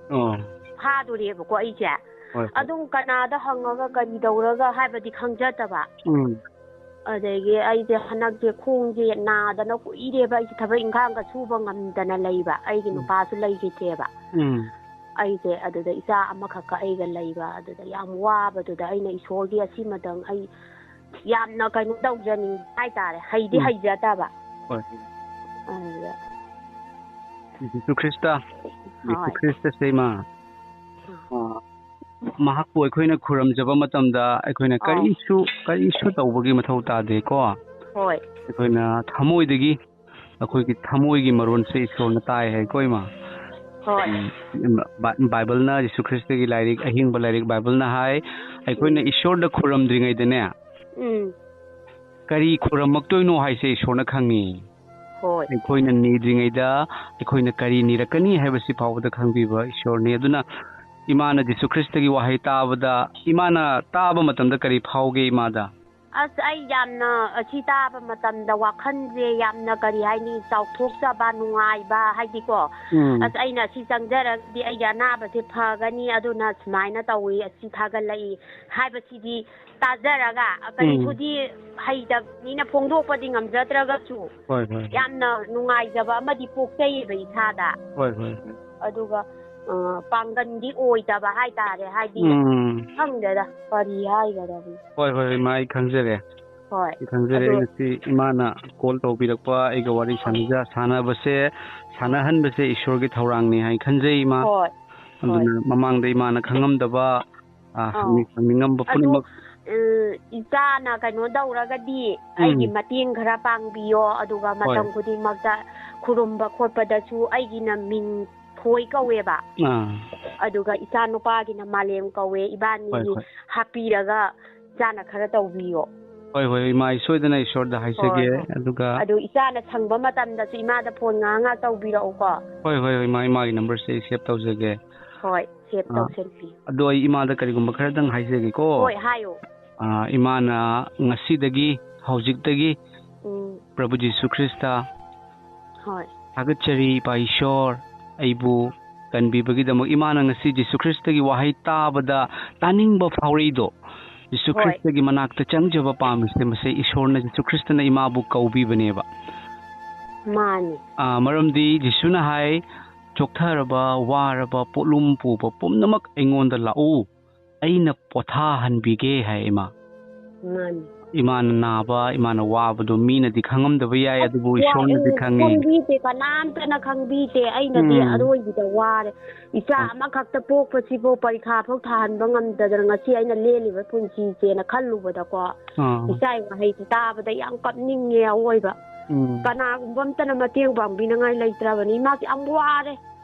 ꯑꯣ꯫ ꯐꯥꯗꯣꯔꯦꯕꯀꯣ ꯑꯩꯁꯦ꯫ ꯍꯣꯏ, ꯍꯣꯏ꯫ ꯑꯗꯨꯝ ꯀꯅꯥꯗ ꯍꯪꯉꯒ ꯀꯔꯤ ꯇꯧꯔꯒ ꯍꯥꯏꯕꯗꯤ ꯈꯪꯖꯗꯕ꯫ ꯎꯝ꯫ ꯑꯗꯒꯤ ꯑꯩꯁꯦ ꯍꯟꯗꯛꯁꯦ ꯈꯣꯡꯁꯦ ꯅꯥꯗꯅ ꯀꯨꯏꯔꯦꯕ, ꯑꯩꯁꯦ ꯊꯕꯛ ꯏꯪꯈꯥꯡꯒ ꯁꯨꯕ ꯉꯝꯗꯅ ꯂꯩꯕ, ꯑꯩꯒꯤ ꯎꯝ꯫ ꯅꯨꯄꯥꯁꯨ ꯂꯩꯈꯤꯗ꯭ꯔꯦꯕ꯫ ꯎꯝ꯫ ꯑꯩꯁꯦ ꯑꯗꯨꯗ ꯏꯆꯥ ꯑꯃꯈꯛꯀ ꯑꯩꯒ ꯂꯩꯕ, ꯑꯗꯨꯗ ꯌꯥꯝ ꯋꯥꯕꯗꯨꯗ ꯑꯩꯅ ꯏꯁꯣꯔꯒꯤ ꯑꯁꯤꯃꯇꯪ ꯑꯩ ꯌꯥꯝꯅ ꯀꯩꯅꯣ ꯇꯧꯖꯅꯤꯡꯕ ꯍꯥꯏꯇꯥꯔꯦ, ꯍꯩꯗꯤ ꯎꯝ꯫ ꯍꯩꯖꯗꯕ꯫ ꯍꯣꯏ꯫ ꯑꯗꯨꯗ ꯖꯤꯁꯨ ꯈ꯭ꯔꯤꯁꯇ, ꯖꯤꯁꯨ ꯍꯣꯏ꯫ ꯈ꯭ꯔꯤꯁꯇꯁꯦ ꯏꯃꯥ, ꯑ, ꯃꯍꯥꯛꯄꯨ ꯑꯩꯈꯣꯏꯅ ꯈꯨꯔꯨꯝꯖꯕ ꯃꯇꯝꯗ ꯑꯩꯈꯣꯏꯅ ꯑꯥ꯫ ꯀꯔꯤꯁꯨ, ꯀꯔꯤꯁꯨ ꯇꯧꯕꯒꯤ ꯃꯊꯧ ꯇꯥꯗꯦꯀꯣ꯫ ꯍꯣꯏ꯫ ꯑꯩꯈꯣꯏꯅ ꯊꯃꯣꯏꯗꯒꯤ, ꯑꯩꯈꯣꯏꯒꯤ ꯊꯃꯣꯏꯒꯤ ꯃꯔꯣꯟꯁꯦ ꯏꯁꯣꯔꯅ ꯇꯥꯏ ꯍꯥꯏꯀꯣ ꯏꯃꯥ꯫ ꯍꯣꯏ꯫ ꯎꯝ, ꯕꯥ-, ꯕꯥꯏꯕꯜꯅ, ꯖꯤꯁꯨ ꯈ꯭ꯔꯤꯁꯇꯒꯤ ꯂꯥꯏꯔꯤꯛ, ꯑꯍꯤꯡꯕ ꯂꯥꯏꯔꯤꯛ ꯕꯥꯏꯕꯜꯅ ꯍꯥꯏ, ꯑꯩꯈꯣꯏꯅ ꯎꯝ꯫ ꯏꯁꯣꯔꯗ ꯈꯨꯔꯨꯝꯗ꯭ꯔꯤꯉꯩꯗꯅꯦ, ꯎꯝ꯫ ꯀꯔꯤ ꯈꯨꯔꯨꯝꯃꯛꯇꯣꯏꯅꯣ ꯍꯥꯏꯁꯦ ꯏꯁꯣꯔꯅ ꯈꯪꯉꯤ꯫ ꯍꯣꯏ꯫ ꯑꯩꯈꯣꯏꯅ ꯅꯤꯗ꯭ꯔꯤꯉꯩꯗ ꯑꯩꯈꯣꯏꯅ ꯀꯔꯤ ꯅꯤꯔꯛꯀꯅꯤ ꯍꯥꯏꯕꯁꯤ ꯐꯥꯎꯕꯗ ꯈꯪꯕꯤꯕ ꯏꯁꯣꯔꯅꯤ꯫ ꯑꯗꯨꯅ ꯏꯃꯥꯅ ꯖꯤꯁꯨ ꯈ꯭ꯔꯤꯁꯇꯒꯤ ꯋꯥꯍꯩ ꯇꯥꯕꯗ, ꯏꯃꯥꯅ ꯇꯥꯕ ꯃꯇꯝꯗ ꯀꯔꯤ ꯐꯥꯎꯒꯦ ꯏꯃꯥꯗ? ꯑꯁ, ꯑꯩ ꯌꯥꯝꯅ ꯑꯁꯤ ꯇꯥꯕ ꯃꯇꯝꯗ ꯋꯥꯈꯜꯁꯦ ꯌꯥꯝꯅ, ꯀꯔꯤ ꯍꯥꯏꯅꯤ, ꯆꯥꯎꯊꯣꯛꯆꯕ, ꯅꯨꯡꯉꯥꯏꯕ, ꯍꯥꯏꯗꯤꯀꯣ, ꯎꯝ꯫ ꯑꯁ, ꯑꯩꯅ ꯑꯁꯤ ꯆꯪꯖꯔꯒꯗꯤ ꯑꯩꯒꯤ ꯑꯅꯥꯕꯁꯦ ꯐꯒꯅꯤ, ꯑꯗꯨꯅ ꯁꯨꯃꯥꯏꯅ ꯇꯧꯏ, ꯑꯁꯤ ꯊꯥꯒꯠꯂꯛꯏ ꯍꯥꯏꯕꯁꯤꯗꯤ ꯇꯥꯖꯔꯒ, ꯎꯝ꯫ ꯀꯔꯤꯕꯨꯗꯤ ꯍꯩꯇꯕꯅꯤꯅ ꯐꯣꯡꯗꯣꯛꯄꯗꯤ ꯉꯝꯖꯗ꯭ꯔꯒꯁꯨ, ꯍꯣꯏ, ꯍꯣꯏ꯫ ꯌꯥꯝꯅ ꯅꯨꯡꯉꯥꯏꯖꯕ ꯑꯃꯗꯤ ꯄꯣꯛꯆꯩꯌꯦꯕ ꯏꯁꯥꯗ꯫ ꯍꯣꯏ, ꯍꯣꯏ, ꯍꯣꯏ꯫ ꯑꯗꯨꯒ, ꯑ, ꯄꯥꯡꯒꯟꯗꯤ ꯑꯣꯏꯗꯕ ꯍꯥꯏꯇꯥꯔꯦ, ꯍꯥꯏꯗꯤ, ꯎꯝ꯫ ꯈꯪꯗꯦꯗ, ꯀꯔꯤ ꯍꯥꯏꯒꯗꯕꯅꯣ꯫ ꯍꯣꯏ, ꯍꯣꯏ, ꯏꯃꯥ, ꯑꯩ ꯈꯪꯖꯔꯦ꯫ ꯍꯣꯏ꯫ ꯑꯩ ꯈꯪꯖꯔꯦ, ꯑꯗꯨ ꯉꯁꯤ ꯏꯃꯥꯅ ꯀꯣꯜ ꯇꯧꯕꯤꯔꯛꯄ, ꯑꯩꯒ ꯋꯥꯔꯤ ꯁꯥꯟꯅꯖ-, ꯁꯥꯟꯅꯕꯁꯦ, ꯁꯥꯟꯅꯍꯟꯕꯁꯦ ꯏꯁꯣꯔꯒꯤ ꯊꯧꯔꯥꯡꯅꯤ ꯍꯥꯏꯅ ꯈꯟꯖꯩ, ꯏꯃꯥ꯫ ꯍꯣꯏ꯫ ꯑꯗꯨꯅ ꯍꯣꯏ꯫ ꯃꯃꯥꯡꯗ ꯏꯃꯥꯅ ꯈꯪꯉꯝꯗꯕ, ꯑ, ꯑꯧ꯫ ꯍꯪꯅꯤꯡ-, ꯍꯪꯅꯤꯡꯉꯝꯕ ꯑꯗꯨ, ꯄꯨꯝꯅꯃꯛ꯫ ꯎꯝ, ꯏꯆꯥꯅ ꯀꯩꯅꯣ ꯇꯧꯔꯒꯗꯤ ꯎꯝ꯫ ꯑꯩꯒꯤ ꯃꯇꯦꯡ ꯈꯔ ꯄꯥꯡꯕꯤꯌꯣ, ꯑꯗꯨꯒ ꯍꯣꯏ꯫ ꯃꯇꯝ ꯈꯨꯗꯤꯡꯃꯛꯇ ꯈꯨꯔꯨꯝꯕ ꯈꯣꯠꯄꯗꯁꯨ ꯑꯩꯒꯤꯅ ꯃꯤꯡ ꯊꯣꯏ ꯀꯧꯋꯦꯕ꯫ ꯑꯥ꯫ ꯑꯗꯨꯒ ꯏꯆꯥ ꯅꯨꯄꯥꯒꯤꯅ ꯃꯥꯂꯦꯝ ꯀꯧꯋꯦ, ꯍꯣꯏ, ꯏꯕꯥꯅꯤꯒꯤ ꯍꯣꯏ꯫ ꯍꯥꯞꯄꯤꯔꯒ ꯏꯆꯥꯅ ꯈꯔ ꯇꯧꯕꯤꯌꯣ꯫ ꯍꯣꯏ, ꯍꯣꯏ, ꯏꯃꯥ, ꯑꯩ ꯁꯣꯏꯗꯅ ꯏꯁꯣꯔꯗ ꯍꯥꯏꯖꯒꯦ, ꯍꯣꯏ, ꯍꯣꯏ꯫ ꯑꯗꯨꯒ ꯑꯗꯨ ꯏꯆꯥꯅ ꯁꯪꯕ ꯃꯇꯝꯗꯁꯨ ꯏꯃꯥꯗ ꯐꯣꯟ ꯉꯥꯏꯍꯥꯛ ꯉꯥꯏꯍꯥꯛ ꯇꯧꯕꯤꯔꯛꯎꯀꯣ꯫ ꯍꯣꯏ, ꯍꯣꯏ, ꯍꯣꯏ, ꯏꯃꯥ, ꯏꯃꯥꯒꯤ ꯅꯝꯕꯔꯁꯦ ꯑꯩ ꯁꯦꯚ ꯇꯧꯖꯒꯦ꯫ ꯍꯣꯏ, ꯁꯦꯞ ꯑꯥ, ꯇꯧꯁꯟꯕꯤꯌꯨ꯫ ꯑꯗꯣ ꯑꯩ ꯏꯃꯥꯗ ꯀꯔꯤꯒꯨꯝꯕ ꯈꯔꯗꯪ ꯍꯥꯏꯖꯒꯦꯀꯣ꯫ ꯍꯣꯏ, ꯍꯥꯏꯌꯣ꯫ ꯑꯥ, ꯏꯃꯥꯅ ꯉꯁꯤꯗꯒꯤ, ꯍꯧꯖꯤꯛꯇꯒꯤ ꯎꯝ, ꯄ꯭ꯔꯚꯨ ꯖꯤꯁꯨ ꯈ꯭ꯔꯤꯁꯇ ꯍꯣꯏ꯫ ꯊꯥꯒꯠꯆꯔꯤ, ꯏꯄꯥ ꯏꯁꯣꯔ, ꯑꯩꯕꯨ ꯀꯟꯕꯤꯕꯒꯤꯗꯃꯛ꯫ ꯏꯃꯥꯅ ꯉꯁꯤ ꯖꯤꯁꯨ ꯈ꯭ꯔꯤꯁꯇꯒꯤ ꯋꯥꯍꯩ ꯇꯥꯕꯗ ꯇꯥꯅꯤꯡꯕ ꯐꯥꯎꯔꯛꯏꯗꯣ, ꯖꯤꯁꯨ ꯍꯣꯏ꯫ ꯈ꯭ꯔꯤꯁꯇꯒꯤ ꯃꯅꯥꯛꯇ ꯆꯪꯖꯕ ꯄꯥꯝꯃꯤꯁꯦ, ꯃꯁꯤ ꯏꯁꯣꯔꯅ, ꯖꯤꯁꯨ ꯈ꯭ꯔꯤꯁꯇꯅ ꯏꯃꯥꯕꯨ ꯀꯧꯕꯤꯕꯅꯦꯕ꯫ ꯃꯥꯅꯤ꯫ ꯑꯥ, ꯃꯔꯝꯗꯤ ꯖꯤꯁꯨꯅ ꯍꯥꯏ, "ꯆꯣꯛꯊꯔꯕ, ꯋꯥꯔꯕ, ꯄꯣꯠꯂꯨꯝ ꯄꯨꯕ ꯄꯨꯝꯅꯃꯛ ꯑꯩꯉꯣꯟꯗ ꯂꯥꯛꯎ, ꯑꯩꯅ ꯄꯣꯊꯥꯍꯟꯕꯤꯒꯦ" ꯍꯥꯏ ꯏꯃꯥ꯫ ꯃꯥꯅꯤ꯫ ꯏꯃꯥꯅ ꯅꯥꯕ, ꯏꯃꯥꯅ ꯋꯥꯕꯗꯣ ꯃꯤꯅꯗꯤ ꯈꯪꯉꯝꯗꯕ ꯌꯥꯏ, ꯑꯗꯨꯕꯨ ꯋꯥ-, ꯏꯁꯣꯔꯅꯗꯤ ꯎꯝ, ꯈꯪꯉꯤ꯫ ꯈꯪꯕꯤꯗꯦ, ꯀꯅꯥꯝꯇꯅ ꯈꯪꯕꯤꯗꯦ꯫ ꯑꯩꯅꯗꯤ ꯎꯝ꯫ ꯑꯔꯣꯏꯕꯗ ꯋꯥꯔꯦ꯫ ꯏꯆꯥ ꯍꯣꯏ꯫ ꯑꯃꯈꯛꯇ ꯄꯣꯛꯄꯁꯤꯕꯨ ꯄꯔꯤꯈꯥ ꯐꯥꯎ ꯊꯥꯍꯟꯕ ꯉꯝꯗꯗꯅ ꯉꯁꯤ ꯑꯩꯅ ꯂꯦꯜꯂꯤꯕ ꯄꯨꯟꯁꯤꯁꯦꯅ ꯈꯜꯂꯨꯕꯗꯀꯣ, ꯑꯥ꯫ ꯏꯆꯥꯒꯤ ꯋꯥꯍꯩꯁꯤ ꯇꯥꯕꯗ ꯌꯥꯝ ꯀꯞꯅꯤꯡꯉꯦ ꯑꯑꯣꯏꯕ꯫ ꯎꯝ꯫ ꯀꯅꯥꯒꯨꯝꯕ ꯑꯝꯇꯅ ꯃꯇꯦꯡ ꯄꯥꯡꯕꯤꯅꯉꯥꯏ ꯂꯩꯇ꯭ꯔꯕꯅꯤ꯫ ꯏꯃꯥꯁꯦ ꯌꯥꯝ ꯋꯥꯔꯦ꯫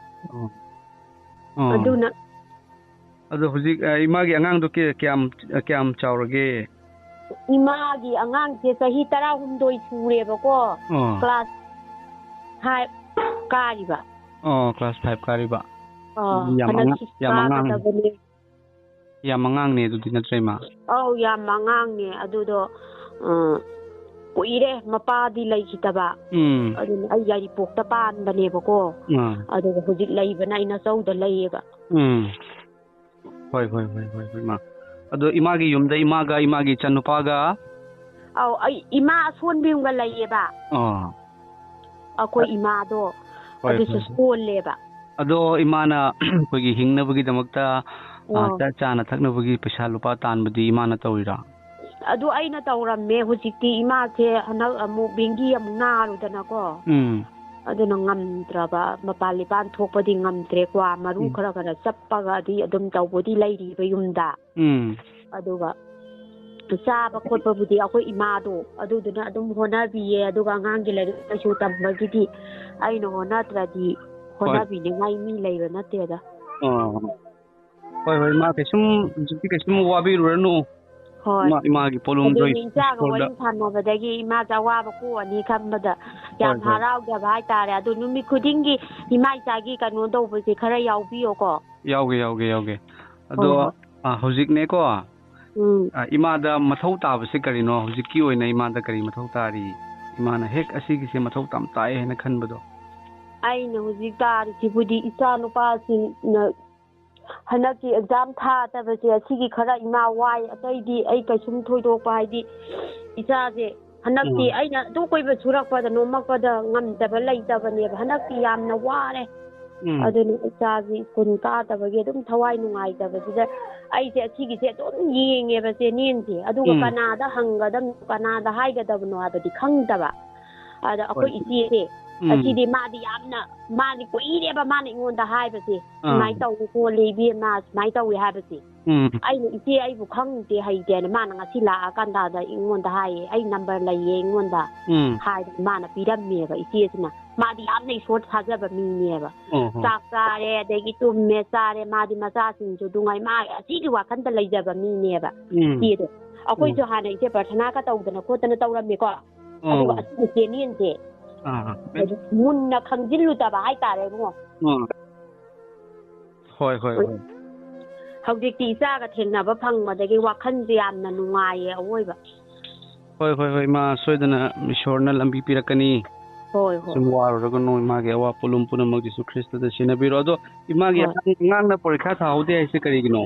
ꯑꯣ꯫ ꯑꯣ꯫ ꯑꯗꯨꯅ ꯑꯗꯣ ꯍꯧꯖꯤꯛ, ꯑ, ꯏꯃꯥꯒꯤ ꯑꯉꯥꯡꯗꯣ ꯀꯌꯥ-, ꯀꯌꯥꯝ, ꯑ, ꯀꯌꯥꯝ ꯆꯥꯎꯔꯒꯦ? ꯏꯃꯥꯒꯤ ꯑꯉꯥꯡꯁꯦ ꯆꯍꯤ ꯇꯔꯥꯍꯨꯝꯗꯣꯏ ꯁꯨꯔꯦꯕꯀꯣ꯫ ꯑꯣ꯫ Class five ꯀꯥꯔꯤꯕ꯫ ꯑꯣ, class five ꯀꯥꯔꯤꯕ꯫ ꯑꯥ, ꯌꯥꯝ ꯑꯉꯥꯡ-, ꯍꯟꯗꯛ six ꯌꯥꯝ ꯑꯉꯥꯡ-, ꯀꯥꯒꯗꯕꯅꯦ꯫ ꯌꯥꯝ ꯑꯉꯥꯡꯅꯦ ꯑꯗꯨꯗꯤ, ꯅꯠꯇ꯭ꯔ ꯏꯃꯥ? ꯑꯧ, ꯌꯥꯝ ꯑꯉꯥꯡꯅꯦ꯫ ꯑꯗꯨꯗꯣ, ꯑ, ꯀꯨꯏꯔꯦ ꯃꯄꯥꯗꯤ ꯂꯩꯈꯤꯗꯕ꯫ ꯎꯝ꯫ ꯑꯗꯨꯅ ꯑꯩ ꯌꯥꯏꯔꯤꯄꯣꯛꯇ ꯄꯥꯟꯕꯅꯦꯕꯀꯣ꯫ ꯑꯥ꯫ ꯑꯗꯨꯒ ꯍꯧꯖꯤꯛ ꯂꯩꯕꯅ ꯑꯩꯅ ꯆꯧꯗ ꯂꯩꯌꯦꯕ꯫ ꯎꯝ꯫ ꯍꯣꯏ, ꯍꯣꯏ, ꯍꯣꯏ, ꯍꯣꯏ, ꯍꯣꯏ, ꯏꯃꯥ꯫ ꯑꯗꯣ ꯏꯃꯥꯒꯤ ꯌꯨꯝꯗ ꯏꯃꯥꯒ ꯏꯃꯥꯒꯤ ꯏꯆꯥꯅꯨꯄꯥꯒ? ꯑꯧ, ꯑꯩ ꯏꯃꯥ ꯑꯁꯣꯟꯕꯤ ꯑꯃꯒ ꯂꯩꯌꯦꯕ꯫ ꯑꯥ꯫ ꯑꯩꯈꯣꯏ ꯏꯃꯥꯗꯣ, ꯍꯣꯏ, ꯑꯗꯨꯁꯨ ꯍꯣꯏ, ꯍꯣꯏ꯫ ꯁꯣꯜꯂꯦꯕ꯫ ꯑꯗꯣ ꯏꯃꯥꯅ ꯑꯩꯈꯣꯏꯒꯤ ꯍꯤꯡꯅꯕꯒꯤꯗꯃꯛꯇ, ꯑ, ꯑꯣ꯫ ꯆꯥ-, ꯆꯥꯅ ꯊꯛꯅꯕꯒꯤ ꯄꯩꯁꯥ ꯂꯨꯄꯥ ꯇꯥꯟꯕꯗꯤ ꯏꯃꯥꯅ ꯇꯧꯔꯤꯔꯥ? ꯑꯗꯨ ꯑꯩꯅ ꯇꯧꯔꯝꯃꯦ꯫ ꯍꯧꯖꯤꯛꯇꯤ ꯏꯃꯥꯁꯦ ꯍꯟꯗꯛ ꯑꯃꯨꯛ ꯕꯦꯡꯒꯤ ꯑꯃꯨꯛ ꯅꯥꯔꯨꯗꯅꯀꯣ꯫ ꯎꯝ꯫ ꯑꯗꯨꯅ ꯉꯝꯗ꯭ꯔꯕ, ꯃꯄꯥꯟ ꯂꯤꯄꯥꯟ ꯊꯣꯛꯄꯗꯤ ꯉꯝꯗ꯭ꯔꯦ꯫ ꯀ꯭ꯋꯥ ꯃꯔꯨ ꯎꯝ꯫ ꯈꯔ ꯈꯔ ꯆꯞꯄꯒꯗꯤ ꯑꯗꯨꯝ ꯇꯧꯕꯗꯤ ꯂꯩꯔꯤꯕ ꯌꯨꯝꯗ꯫ ꯎꯝ꯫ ꯑꯗꯨꯒ ꯆꯥꯕ ꯈꯣꯠꯄꯕꯨꯗꯤ ꯑꯩꯈꯣꯏ ꯏꯃꯥꯗꯣ ꯑꯗꯨꯗꯨꯅ ꯑꯗꯨꯝ ꯍꯣꯠꯅꯕꯤꯌꯦ꯫ ꯑꯗꯨꯒ ꯑꯉꯥꯡꯒꯤ ꯂꯥꯏꯔꯤꯛ ꯂꯥꯏꯁꯨ ꯇꯝꯕꯒꯤꯗꯤ ꯑꯩꯅ ꯍꯣꯠꯅꯗ꯭ꯔꯗꯤ ꯍꯣꯏ꯫ ꯍꯣꯠꯅꯕꯤꯅꯤꯉꯥꯏ ꯃꯤ ꯂꯩꯕ ꯅꯠꯇꯦꯗ꯫ ꯑꯣ꯫ ꯍꯣꯏ, ꯍꯣꯏ, ꯏꯃꯥ, ꯀꯩꯁꯨꯝ, ꯍꯧꯖꯤꯛꯇꯤ ꯀꯩꯁꯨꯝ ꯋꯥꯕꯤꯔꯨꯔꯅꯨ꯫ ꯍꯣꯏ꯫ ꯏꯃꯥ, ꯏꯃꯥꯒꯤ ꯄꯣꯠꯂꯨꯝꯗꯣ ꯑꯗꯨꯅꯤ, ꯏꯆꯥꯒ ꯏꯁꯣꯔꯗ ꯋꯥꯔꯤ ꯁꯥꯟꯅꯕꯗꯒꯤ ꯏꯃꯥꯁꯦ ꯑꯋꯥꯕ ꯀꯣꯛꯑꯅꯤ ꯈꯟꯕꯗ ꯌꯥꯝ ꯍꯣꯏ, ꯍꯣꯏ꯫ ꯍꯔꯥꯎꯖꯕ ꯍꯥꯏꯇꯥꯔꯦ꯫ ꯑꯗꯨ ꯅꯨꯃꯤꯠ ꯈꯨꯗꯤꯡꯒꯤ ꯏꯃꯥ ꯏꯆꯥꯒꯤ ꯀꯩꯅꯣ ꯇꯧꯕꯁꯦ ꯈꯔ ꯌꯥꯎꯕꯤꯌꯣꯀꯣ꯫ ꯌꯥꯎꯒꯦ, ꯌꯥꯎꯒꯦ, ꯌꯥꯎꯒꯦ꯫ ꯑꯗꯣ, ꯍꯣꯏ, ꯍꯣꯏ꯫ ꯑ, ꯍꯧꯖꯤꯛꯅꯦꯀꯣ, ꯎꯝ꯫ ꯑ, ꯏꯃꯥꯗ ꯃꯊꯧ ꯇꯥꯕꯁꯦ ꯀꯔꯤꯅꯣ? ꯍꯧꯖꯤꯛꯀꯤ ꯑꯣꯏꯅ ꯏꯃꯥꯗ ꯀꯔꯤ ꯃꯊꯧ ꯇꯥꯔꯤ? ꯏꯃꯥꯅ ꯍꯦꯛ ꯑꯁꯤꯒꯤꯁꯦ ꯃꯊꯧ ꯌꯥꯝ ꯇꯥꯏ ꯍꯥꯏꯅ ꯈꯟꯕꯗꯣ? ꯑꯩꯅ ꯍꯧꯖꯤꯛ ꯇꯥꯔꯤꯁꯤꯕꯨꯗꯤ ꯏꯆꯥ ꯅꯨꯄꯥꯁꯤꯡꯅ ꯍꯟꯗꯛꯀꯤ exam ꯊꯥꯗꯕꯁꯦ, ꯑꯁꯤꯒꯤ ꯈꯔ ꯏꯃꯥ ꯋꯥꯏ, ꯑꯇꯩꯗꯤ ꯑꯩ ꯀꯩꯁꯨꯝ ꯊꯣꯏꯗꯣꯛꯄ, ꯍꯥꯏꯗꯤ, ꯏꯆꯥꯁꯦ ꯍꯟꯗꯛꯇꯤ ꯎꯝ꯫ ꯑꯩꯅ ꯑꯗꯨ ꯀꯣꯏꯕ ꯁꯨꯔꯛꯄꯗ, ꯅꯣꯝꯃꯛꯄꯗ ꯉꯝꯗꯕ ꯂꯩꯇꯕꯅꯦꯕ꯫ ꯍꯟꯗꯛꯇꯤ ꯌꯥꯝꯅ ꯋꯥꯔꯦ꯫ ꯎꯝ꯫ ꯑꯗꯨꯅ ꯏꯆꯥꯁꯤ ꯁ꯭ꯀꯨꯜ ꯀꯥꯗꯕꯒꯤ ꯑꯗꯨꯝ ꯊꯋꯥꯏ ꯅꯨꯡꯉꯥꯏꯇꯕꯁꯤꯗ, ꯑꯩꯁꯦ ꯑꯁꯤꯒꯤꯁꯦ ꯑꯗꯨꯝ ꯌꯦꯡꯉꯦꯕ, ꯆꯦꯅꯦꯜꯁꯦ꯫ ꯑꯗꯨꯒ ꯎꯝ꯫ ꯀꯅꯥꯗ ꯍꯪꯒꯗꯕꯅꯣ, ꯀꯅꯥꯗ ꯍꯥꯏꯒꯗꯕꯅꯣ ꯍꯥꯏꯕꯗꯤ ꯈꯪꯗꯕ꯫ ꯑꯗ ꯑꯩꯈꯣꯏ ꯍꯣꯏ꯫ ꯏꯆꯦꯁꯦ, ꯎꯝ꯫ ꯑꯁꯤꯗꯤ ꯃꯥꯗꯤ ꯌꯥꯝꯅ, ꯃꯥꯗꯤ ꯀꯨꯏꯔꯦꯕ ꯃꯥꯅ ꯑꯩꯉꯣꯟꯗ ꯍꯥꯏꯕꯁꯦ, ꯑꯥ꯫ "ꯁꯨꯃꯥꯏꯅ ꯇꯧꯏ ꯈꯣꯠꯂꯤ ꯏꯕꯦꯝꯃ, ꯁꯨꯃꯥꯏꯅ ꯇꯧꯏ" ꯍꯥꯏꯕꯁꯦ꯫ ꯎꯝ꯫ ꯑꯩꯅ, "ꯏꯆꯦ, ꯑꯩꯕꯨ ꯈꯪꯗꯦ, ꯍꯩꯇꯦꯅ", ꯃꯥꯅ ꯉꯁꯤ ꯂꯥꯛꯑꯀꯥꯟꯗ ꯑꯩꯉꯣꯟꯗ ꯍꯥꯏꯌꯦ, "ꯑꯩ number ꯂꯩꯌꯦ ꯑꯩꯉꯣꯟꯗ" ꯎꯝ꯫ ꯍꯥꯏꯗꯅ ꯃꯥꯅ ꯄꯤꯔꯝꯃꯦꯕ ꯏꯆꯦꯁꯤꯅ꯫ ꯃꯥꯗꯤ ꯌꯥꯝꯅ ꯏꯁꯣꯔ ꯊꯥꯖꯕ ꯃꯤꯅꯦꯕ꯫ ꯑꯣ ꯍꯣ꯫ ꯆꯥꯛ ꯆꯥꯔꯦ, ꯑꯗꯒꯤ ꯇꯨꯝꯃꯦ, ꯆꯥꯔꯦ, ꯃꯥꯗꯤ ꯃꯆꯥꯁꯤꯡꯁꯨ ꯅꯨꯡꯉꯥꯏ, ꯃꯥ ꯑꯁꯤꯒꯤ ꯋꯥꯈꯟꯗ ꯂꯩꯖꯕ ꯃꯤꯅꯦꯕ ꯎꯝ꯫ ꯏꯆꯦꯗꯣ꯫ ꯑꯩꯈꯣꯏꯁꯨ ꯎꯝ꯫ ꯍꯥꯟꯅ ꯏꯆꯦ ꯄ꯭ꯔꯊꯅꯥꯒ ꯇꯧꯗꯅ ꯈꯣꯠꯇꯅ ꯇꯧꯔꯝꯃꯤꯀꯣ꯫ ꯑꯗꯨꯒ ꯑꯣ꯫ ꯑꯁꯤꯒꯤ ꯆꯦꯅꯦꯜꯁꯦ ꯑꯥ꯫ ꯃꯨꯟꯅ ꯈꯪꯖꯤꯜꯂꯨꯗꯕ ꯍꯥꯏꯇꯥꯔꯦ ꯏꯕꯨꯡꯉꯣ꯫ ꯑꯥ꯫ ꯍꯣꯏ, ꯍꯣꯏ, ꯍꯣꯏ꯫ ꯍꯧꯖꯤꯛꯇꯤ ꯏꯆꯥꯒ ꯊꯦꯡꯅꯕ ꯐꯪꯕꯗꯒꯤ ꯋꯥꯈꯜꯁꯦ ꯌꯥꯝꯅ ꯅꯨꯡꯉꯥꯏꯌꯦ ꯑꯋꯣꯏꯕ꯫ ꯍꯣꯏ, ꯍꯣꯏ, ꯍꯣꯏ, ꯏꯃꯥ, ꯁꯣꯏꯗꯅ ꯏꯁꯣꯔꯅ ꯂꯝꯕꯤ ꯄꯤꯔꯛꯀꯅꯤ꯫ ꯍꯣꯏ, ꯍꯣꯏ꯫ ꯁꯨꯝ ꯋꯥꯔꯨꯔꯒꯅꯨ, ꯏꯃꯥꯒꯤ ꯑꯋꯥ ꯄꯣꯠꯂꯨꯝ ꯄꯨꯝꯅꯃꯛ ꯖꯤꯁꯨ ꯈ꯭ꯔꯤꯁꯇꯗ ꯁꯤꯟꯅꯕꯤꯔꯣ꯫ ꯑꯗꯣ ꯏꯃꯥꯒꯤ ꯍꯣꯏ꯫ ꯑꯉꯥꯡ-, ꯑꯉꯥꯡꯅ ꯄꯔꯤꯈꯥ ꯊꯥꯍꯧꯗꯦ ꯍꯥꯏꯁꯦ ꯀꯔꯤꯒꯤꯅꯣ?